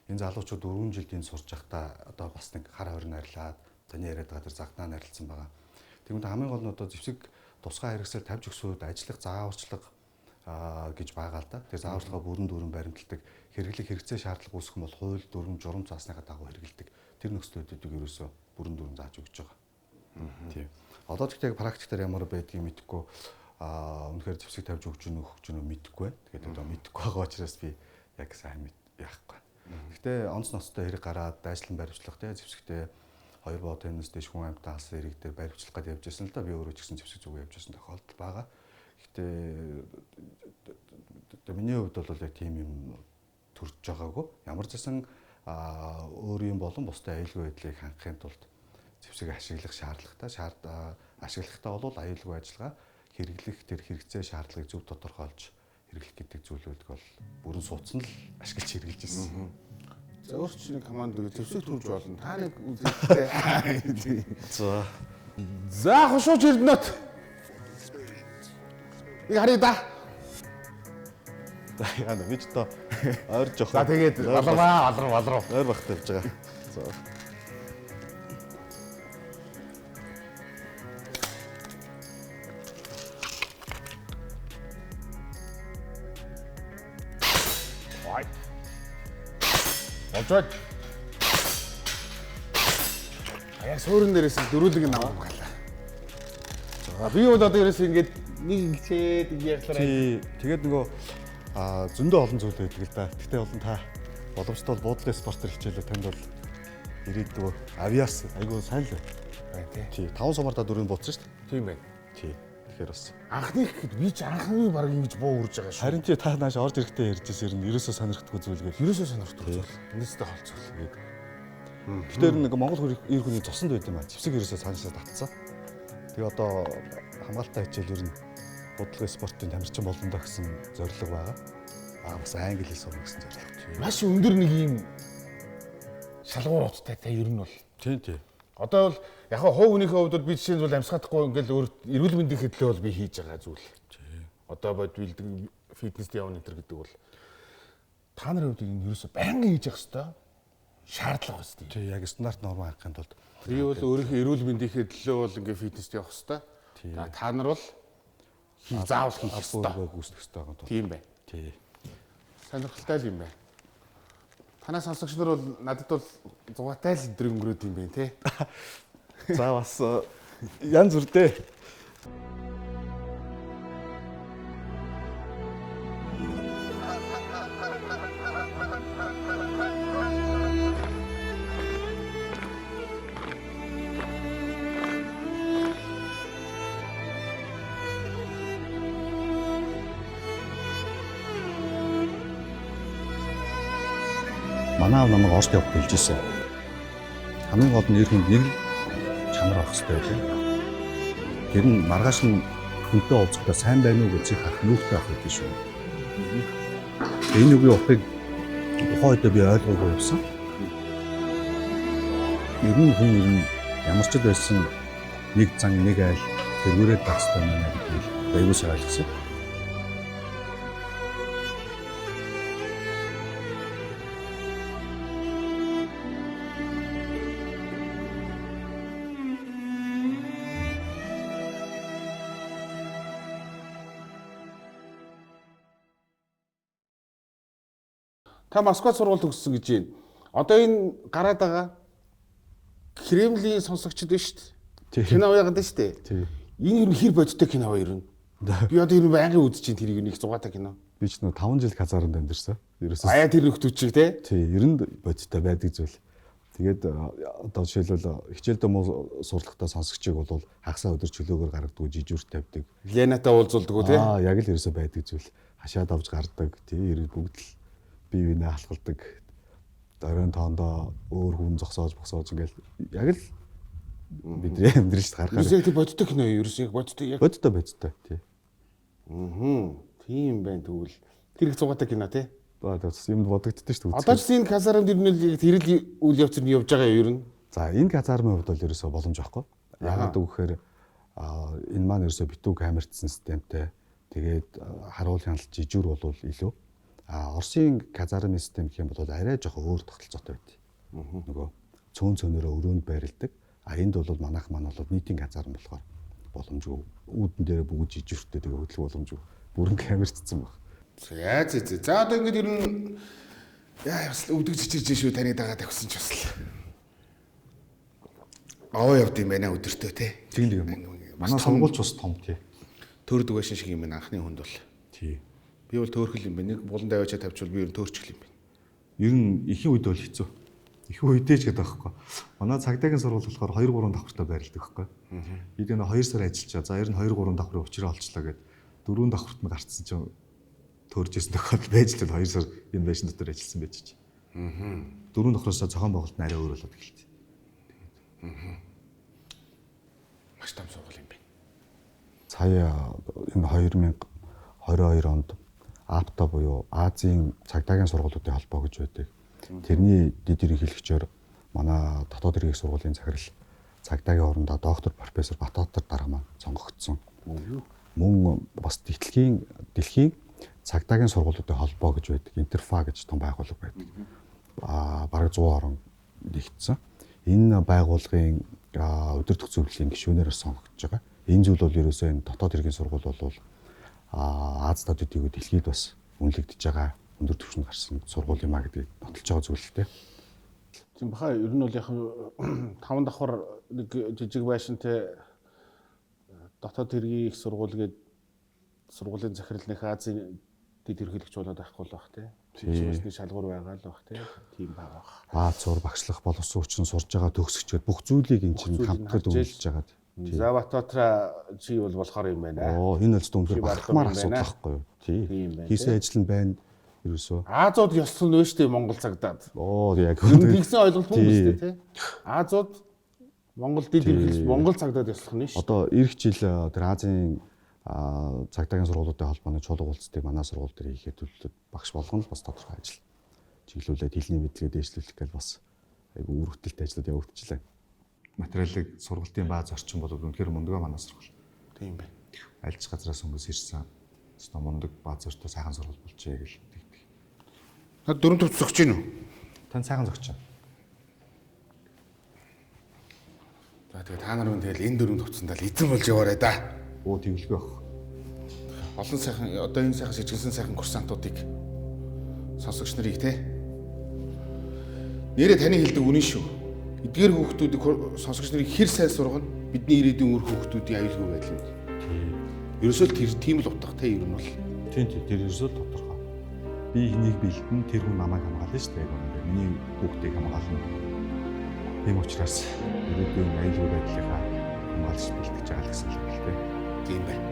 энэ залуучууд 4 жилд энэ сурж байхдаа одоо бас нэг хар хорин арилаад таны яриад байгаа тэр загнаа нарилцсан байгаа. Тэгмэд хамгийн гол нь одоо зэвсэг тусгай хэрэгсэл тавьж өгсөн үед ажиллах зааварчлага гэж байгаа л да. Тэр зааварчилгаа бүрэн дүүрэн баримталдаг. Хэрэглэх хэрэгцээ шаардлага үүсэх юм бол хууль дүрм журам заасныхаа дагуу хэрэгэлдэг. Тэр нөхцлүүдийг ерөөсөө бүрэн дүүрэн зааж өгч байгаа. Тийм. Одоо ч гэхдээ практик дээр ямар байдгийг мэдэхгүй. Үнэхээр зэвсэг тавьж өгч гэнэ өгч гэнэ мэдэхгүй байна. Тэгээд одоо мэдэхгүй байгаа учраас би яг сайн мэд яахгүй. Гэхдээ онц ноцтой хэрэг гараад дайчлан баривчлах тий зэвсэгтэй хоёр боо теннис дэш хүн амьтан алсан хэрэг дээр баривчлах гээд явж байсан л да. Би өөрөө ч гэсэн зэвсэг зүгөө явж байсан тохиолдол байгаа. Гэхдээ миний хувьд бол яг тийм юм төрж байгаагүй. Ямар ч байсан өөрийн болон бусдын аюулгүй байдлыг хангахын тулд зэвсэг ашиглах шаардлагатай. Ашиглахдаа бол аюулгүй ажиллагаа хэрэглэх тэр хэрэгцээ шаардлагыг зөв тодорхойлж хэрэглэх гэдэг зүйлүүдг бол бүрэн суудсан л ашиглаж хэрэглэж ирсэн. За өөр чинь команд зэвсэг төрж болно. Та нэг үзэлтэй. За. За хошууч Эрдэнэт. Нэг харъя да. За яана би ч одоо ойр жоох. За тэгээд баларваа балар балар. Ойр багт явж байгаа. За. Болж. Яг суурин дээрээс дөрүүлэг нь авах галаа. За би бол одоо ерөөс ингээд нэг ингэчээд ингэ ярьлаа. Тий. Тэгээд нөгөө зөндөө олон зүйл байдаг л да. Гэхдээ болон та боломжтой бол буудлын спортоор хичээлээ танд бол ирээдүй авиас айгүй сайн л байна тий. Тий. 5 сумаар та дөрөв бууцсан шүү дээ. Тийм байна. Тий. Тэгэхээр бас анхны гэхэд би ч анхны баг ингэж буу үрж байгаа шүү. Харин тий та нааш орж ирэхдээ ярьж байсан ер нь ерөөсөө сонирхдаггүй зүйл гээл. Ерөөсөө сонирхдаггүй зүйл. Энэстэй холцвол. Тэгээд. Тэгэхээр нэг Монгол эр хүний цуснд байд юм аа. Зэвсэг ерөөсөө цаашаа татсан. Тэгээ одоо хамгаалалтаа хичээл ер нь бодлогын спортын тамирчин болно доо гэсэн зорилго байгаа. Аа бас англи хэл сурна гэсэн зорилго. Маш өндөр нэг юм шалгуур уттай та ер нь бол. Тийм тий. Одоо бол яг хувь хүнийхээ хувьд бол би жишээ нь бол амьсгаахгүй ингээл өөр эрүүл мэндийн хөдлөө бол би хийж байгаа зүйл. Одоо бод бэлдэг фитнест явна энэ төр гэдэг бол та нарын хувьд энэ ерөөсөө байнгын хийж явах ёстой шаардлага ба шүү. Тий, яг стандарт норм хангахын тулд би бол өөрийнхөө эрүүл мэндийнхээ төлөө бол ингээ фитнест явах ёстой. Та нар бол заавал хийх ёстой. Гүйцэтгэх ёстой байгаа юм. Тийм байна. Тий. Сонирхолтой л юм байна. Танаа сонсогч нар бол надад бол зугаатай л өдөр өнгөрөөд юм байна те. За бас янз бүр дээ. Манай аав намайг Оросд явах хэлж ирсэн. Хамгийн гол нь эр хүнд нэг л чанар авах хэрэгтэй байлаа. Тэр нь маргааш нь хүнтэй уулзахдаа сайн байна уу гэж харах нүүртэй авах гэдэг шүү. Энэ үгийн утгыг тухайн үедээ би ойлгоогүй явсан. Ер нь хүн ер нь ямар ч л байсан нэг зан нэг айл тэргүүрээд байх хэрэгтэй байна гэдгийг аягүй сайн ойлгосон. Та Москвад сургууль төгссөн гэж байна. Одоо энэ гараад байгаа Кремлийн сонсогчд байна шүү дээ. Кино яагаад байна шүү дээ. Энэ ер нь хэр бодиттой кино ер нь. Би одоо ер нь байнгын үзэж чинь тэрийг нэг зугаатай кино. Би ч нөө 5 жил казарманд амьдэрсэн. Ерөөсөө аяа тэр нөхдөд чиг те. Тий, ер нь бодиттой байдаг зүйл. Тэгээд одоо жишээлбэл хичээлдээ муу сурлагатай сонсогчийг бол хагасаа өдөр чөлөөгөр гаргадаг, жижүүр тавьдаг. Ленатай уулзуулдаг уу те? Аа, яг л ерөөсөө байдаг зүйл. Хашаад авч гардаг. Тий, ер нь бүгд л бие биенээ алхалдаг. Оройн тоондоо өөр хүн зогсоож богсоож ингээл яг л бидний амьдралд гарахаар. Ерөөсөө яг бодиттой кино юу? Ерөөсөө яг бодиттой яг бодиттой бодиттой тий. Аа. Тийм байна тэгвэл тэр их зугаатай кино тий. Аа бас юмд бодогддоо шүү дээ. Одоо ч энэ казармд ер нь тэрэл үйл явц нь явж байгаа юм ер нь. За энэ казармын хувьд бол ерөөсөө боломж байхгүй. Яагаад гэвэл энэ маань ерөөсөө битүү камертсан системтэй. Тэгээд харуул хяналт жижүүр болвол илүү. А Оросын казармын систем гэх юм бол арай жоохон өөр тогтолцоотой байд. Нөгөө цөөн цөөнөрөө өрөөнд байрладаг. А энд бол манайх маань бол нийтийн казарм болохоор боломжгүй. Үүдэн дээрээ бүгд жижигтэй тэгээ хөдлөх боломжгүй. Бүрэн камерцсан баг. За зэ зэ. За одоо ингэж ер нь яа бас л өвдөг чичирж шүү таны дагаа тавьсан ч бас л. Аваа явд юм байна өдөртөө те. Тийм л юм. Манай сонгуульч бас том тий. Төрдөг байшин шиг юм байна анхны хүнд бол. Тий. Би бол төөрхөл юм байна. Нэг булан тавиачаа тавьчвал би ер нь төөрчгөл юм байна. Ер нь эхийн үед бол хэцүү. Эхийн үедээ ч гэдэг байхгүй. Манай цагдаагийн сургууль болохоор 2 3 давхартай байрладаг байхгүй. Бид энэ 2 сар ажиллаж, за ер нь 2 3 давхрын учраа олчлоо гэд 4 давхарт нь гарцсан чинь төрж исэн тохиолдол байж л 2 сар энэ байшин дотор ажилласан байж чи. 4 давхраас зохион байгуулалт нь арай өөр болоод эхэлсэн. Маш том сургууль юм байна. Сая энэ 2022 онд АПТА буюу Азийн цагдаагийн сургуулиудын холбоо гэж байдаг. Тэрний дэд ерөнхийлөгчөөр манай дотоод хэргийн сургуулийн захирал цагдаагийн орондоо доктор профессор Батбаатар дарга маань сонгогдсон. Мөн бас дэлхийн цагдаагийн сургуулиудын холбоо гэж байдаг. Интерфа гэж том байгууллага байдаг. Бараг 100 орон нэгдсэн. Энэ байгууллагын удирдах зөвлөлийн гишүүнээр сонгогдож байгаа. Энэ зүйл бол ерөөсөө энэ дотоод хэргийн сургууль бол Аз додыг дэлхийд бас үнэлэгдэж байгаа өндөр түвшинд гарсан сургууль юм а гэдгийг нотолж байгаа зүйл л дээ. Тийм баха, ер нь бол яг 5 давхар нэг жижиг байшинтай дотоод хэргийн их сургууль гээд сургуулийн захирал нэх Азийн дэд ерөнхийлөгч болоод байхгүй л бах тий. Нэг шалгуур байгаа л бах тий. Тийм байгаа бах. Бааз зур багшлах боловсон хүчин сурж байгаа төгсөгчөд бүх зүйлийг эн чинь хамтдаа үнэлж байгаа. За Батбаатара чи бол болохоор юм байна. Оо, энэ бол зөв үнэхээр бахархмаар асуудал байхгүй юу? Тий. Хийсэн ажил нь байна. Ерөөсөө. Азууд ёслол нөө штэ Монгол цагдаад. Оо, яг тэгсэн ойлголт юм шүү дээ тий. Азууд Монгол дэд ерөнхийлөгч Монгол цагдаад ёслох нь шүү. Одоо эх жил тэр Азийн цагдаагийн сургуулиудын холбооны чуулга уулзалтыг манай сургууль дээр хийхэд төлөвлөд багш болгоно л бас тодорхой ажил чиглүүлээд хэлний мэдлэгээ дээшлүүлэх гэл бас айгу үр бүтээлтэй ажлууд явагдчихлаа. Материалыг сургалтын бааз орчин бол үнэхээр мундаг манай сургууль. Тийм байна. Аль ч газараас хүмүүс ирсэн. Өстө мундаг бааз ортой сайхан сургууль болжээ гэл тэгдэг. Над дөрөв төвч зогч гин үү? Тань сайхан зогч. За тэгээ та нар минь тэгэл энэ дөрөв төвцөндөө л эзэн болж яваарай да. Оо тэглэхгүй байх. Олон сайхан одоо энэ сайхан сэжгэлсэн сайхан курсантуудыг сонсогч нарыг те. Нэрээ таны хэлдэг үнэн шүү. Эдгээр хүүхдүүдийг сонсогч нарыг хэр сайн сургана бидний ирээдүйн үр хүүхдүүдийн аюулгүй байдал юм. Ерөөсөө л тэр тийм л утга те ер нь бол. Тийм тийм тэр ерөөсөө л тодорхой. Би хэнийг бэлдэн тэр хүн намайг хамгаална шүү дээ. Миний хүүхдийг хамгаална. Тийм учраас ирээдүйн аюулгүй байдлынхаа хамгаалж бэлтгэж байгаа л гэсэн үг л те. Тийм байна.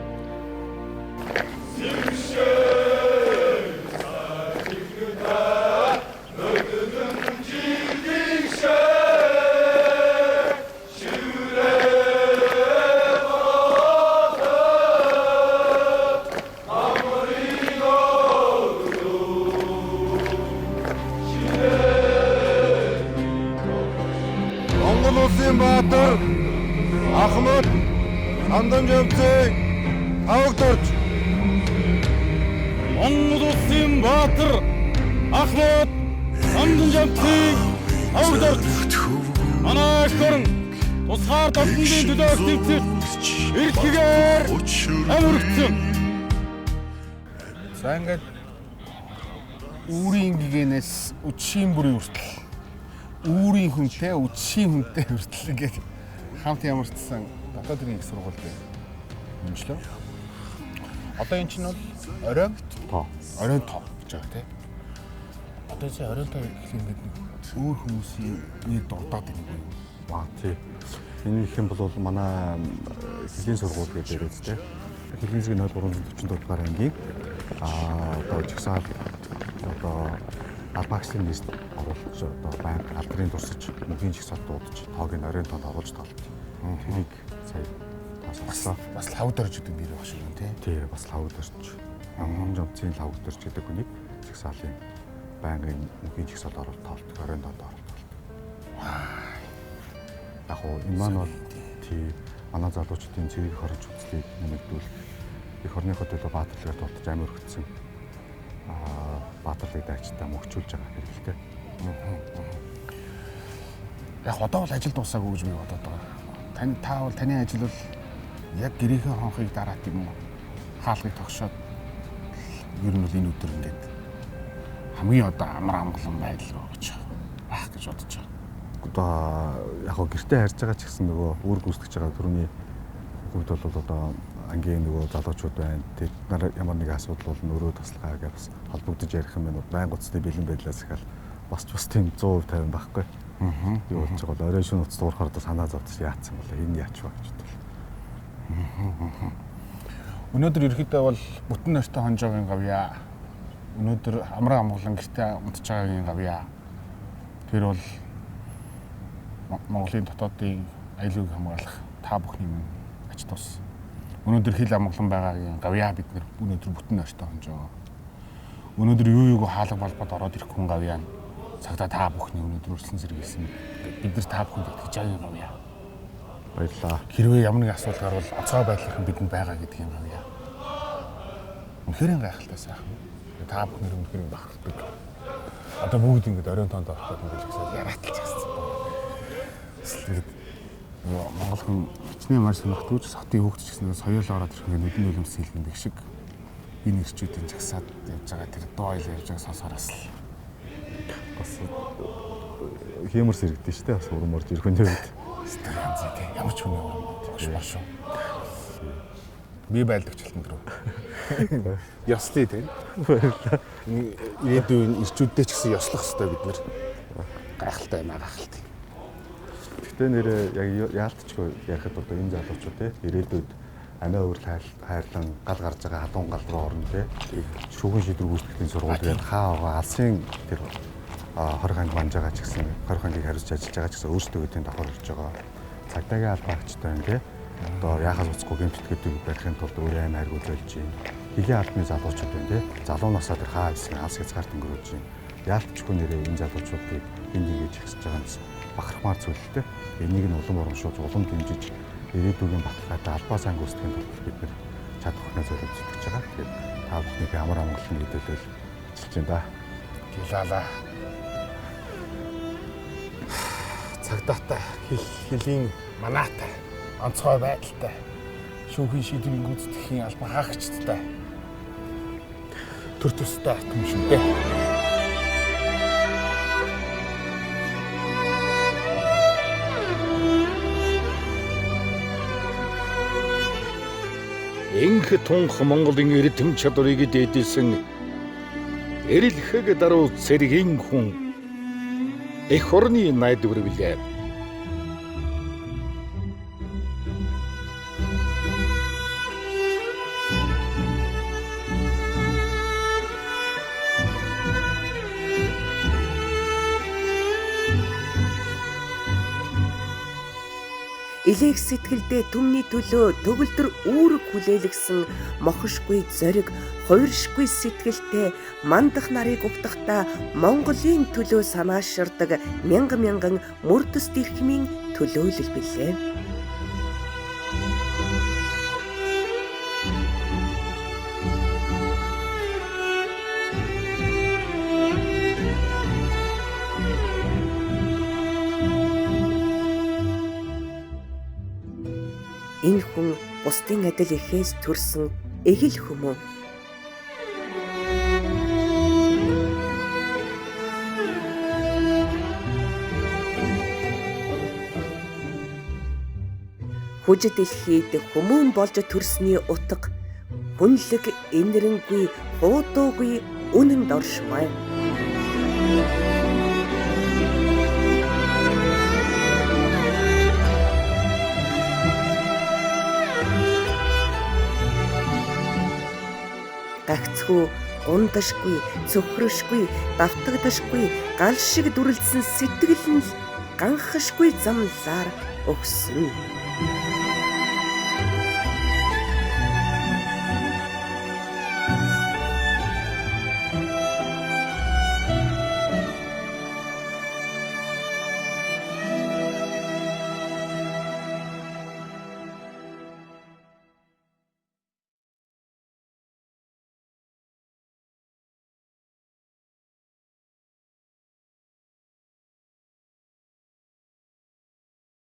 Монгол улсын баатар Ахмад Санданжавцын тавагдорж. Монгол улсын баатар Ахмад Санданжавцын тавагдорж. Манай эх орон тусгаар тогтнолын төлөөх тэмцэлт эрхгээр амөргөцсөн. За ингээд үүрийн гигэнээс үдшийн бүрийн хүртэл үүрийн хүнтэй үдшийн хүнтэй хүртэл ингээд хамт ямарчсан дотоод хэргийн их сургууль дээр өмчлөө. Одоо энэ чинь бол оройн тоо. Оройн тоо гэж байгаа тий. Одоо чи оройн тоо гэх юм ингээд нэг өөр хүмүүсийн нэр дурдаад байна уу? Аа тий. Энэ их юм бол манай хөлийн сургууль гэдэг яриад тий. Хөлийн зэг 0344 дугаар ангийн одоо жагсаал одоо албаагчдын нийслэл оруулж одоо байнга алдрын дурсаж мөнхийн жагсаалд дуудаж тоог нь оройн тоонд оруулж тоолдог. Тэрийг сая тасгалаа. Бас лавд орж гэдэг нэр баг шиг юм тий. Тий, бас лавд орж. Амган жомцын лавд орж гэдэг хүнийг жагсаалын байнгын мөнхийн жагсаалд оруулж тоолдог, оройн тоонд оруулж тоолдог. Яг уу энэ маань бол тий манай залуучуудын цэрэг хорж үзлийг нэмэгдүүлэх их орныхоо төлөө баатарлаар тултаж амь өргөцсөн баатарлыг дайчдаа мөгчүүлж байгаа хэрэг л дээ. Яг одоо бол ажил дуусаагүй гэж би бодоод байгаа. Тань та бол таны ажил бол яг гэрийнхээ хонхыг дараад юм уу? Хаалгыг тогшоод ер нь бол энэ өдөр ингээд хамгийн одоо амар амгалан байдал руу гэж байх гэж бодож байгаа. Одоо яг гоо гэртээ харж байгаа ч гэсэн нөгөө үүрэг гүйцэтгэж байгаа түрүүний хувьд бол одоо ангийн нөгөө залуучууд байна. Тэд нар ямар нэг асуудал бол өрөө тасалгаа гэж бас холбогдож ярих юм байна. Байн гоцны бэлэн байдлаас ихэл Бас ч бас тийм 100% 50 байхгүй. Юу болж байгаа бол оройн шөнө уц дуурахаар одоо санаа зовдож яатсан болоо энэ яач вэ гэж бодвол. Өнөөдөр ерөөхдөө бол бүтэн нойртой хонжоогийн гавьяа. Өнөөдөр амраа амгалан гэртээ унтж байгаагийн гавьяа. Тэр бол Монголын дотоодын аюулгүй хамгаалах та бүхний минь ач тус. Өнөөдөр хил амгалан байгаагийн гавьяа бид нэр өнөөдөр бүтэн нойртой хонжоо. Өнөөдөр юу юуг хаалга балбад ороод ирэх хүн гавьяа. Цагтаа та бүхний өнөөдөр өрсөлөн сэргийлсэн. Бид нар та бүхэнд итгэж байгаа гавьяа. Баярлалаа. Хэрвээ ямар нэгэн асуудал гарвал онцгой байдлынхан бидэнд байгаа гэдэг юм гавьяа. Үнэхээр гайхалтай сайхан. Та бүхнэр үнэхээр бахархдаг. Одоо бүгд ингэж оройн тоонд ороход ингэж ихсэл яриатлж гисэн. Ингээд Монгол хүн хичнээн мар сонирхдагч сотын хүүхд ч гэсэн соёл ороод ирэх ингээд нүдэн нулимс хийлгэндэг шиг энэ ирчүүдийн жагсаад явж байгаа тэр дуу аялал явж байгаа сонсороос л бас хиймэр сэрэгдэн шүү дээ. Бас урам орж ирэх үний үед. Сэтгэл янз тий. Ямар ч хүний урам багш шүү. Би байлдагч хэлтэн дөрөв. Ёслоо тий. Баярлалаа. Ирээдүйн ирчүүддээ ч гэсэн ёслох хэрэгтэй бид нэр. Гайхалтай юм аа гайхалтай. Гэтэ нэрээ яг яалтчгүй ярихад одоо энэ залуучууд те ирээдүйд амиа өөрл хайрлан гал гарч байгаа халуун гал руу орно те шүүхэн шийдвэр гүйцэтгэлийн сургууль гээд хаа байгаа алсын тэр 20 анги манж байгаа ч гэсэн 20 ангийг хариуцж ажиллаж байгаа ч гэсэн өөрсдөө тийм давхар орж байгаа. Цагдаагийн албаагчтай байна те одоо яахаас уцгүй гэмт тэтгэдэг барихын тулд өөрөө амь хайргуул болж байна. Хөлийн албаны залуучууд байна те залуу насаа тэр хаа хэсгийн алс хязгаарт өнгөрөөж байна. Яалтчгүй нэрээ энэ залуучуудыг энд ингэж ихсэж байгаа юм бахархмаар зүйл л те. Энийг нь улам урамшуулж, улам дэмжиж ирээдүйн баталгаатай албаа сайн гүйцэтгэхийн тулд бид нэр чадах бүхнээ зориулж зүтгэж байгаа. Тэгэхээр та бүхнийг амар амгалан хэдүүлэл ажиллаж байна да. Гилалаа. Цагдаатай, хөлийн манаатай, онцгой байдалтай, шүүхийн шийдвэрийн гүйцэтгэхийн албан хаагчдтай төр төстэй түмшинтэй. Инх тунх Монголын эрдэм чадварыг дээдэлсэн эрэлхэг даруй цэргийн хүн эх орны найдвар билээ. Илээх сэтгэлдээ түмний төлөө төгөлдөр үүрэг хүлээлгэсэн мохошгүй зориг, хувиршгүй сэтгэлтэй мандах нарыг угтахдаа Монголын төлөө санааширдаг мянга мянган мөрдөс дэрхмийн төлөөлөл билээ. Энэ хүн бусдын адил эхээс төрсөн эгэл хүмүүн. Хүж дэлхийд хүмүүн болж төрсний утга хүнлэг энэрэнгүй хуудуугүй үнэн доршмай. Гагцхүү гундашгүй, цөхрөшгүй, давтагдашгүй, гал шиг дүрлдсэн сэтгэл нь л ганхашгүй замлаар өгсөн.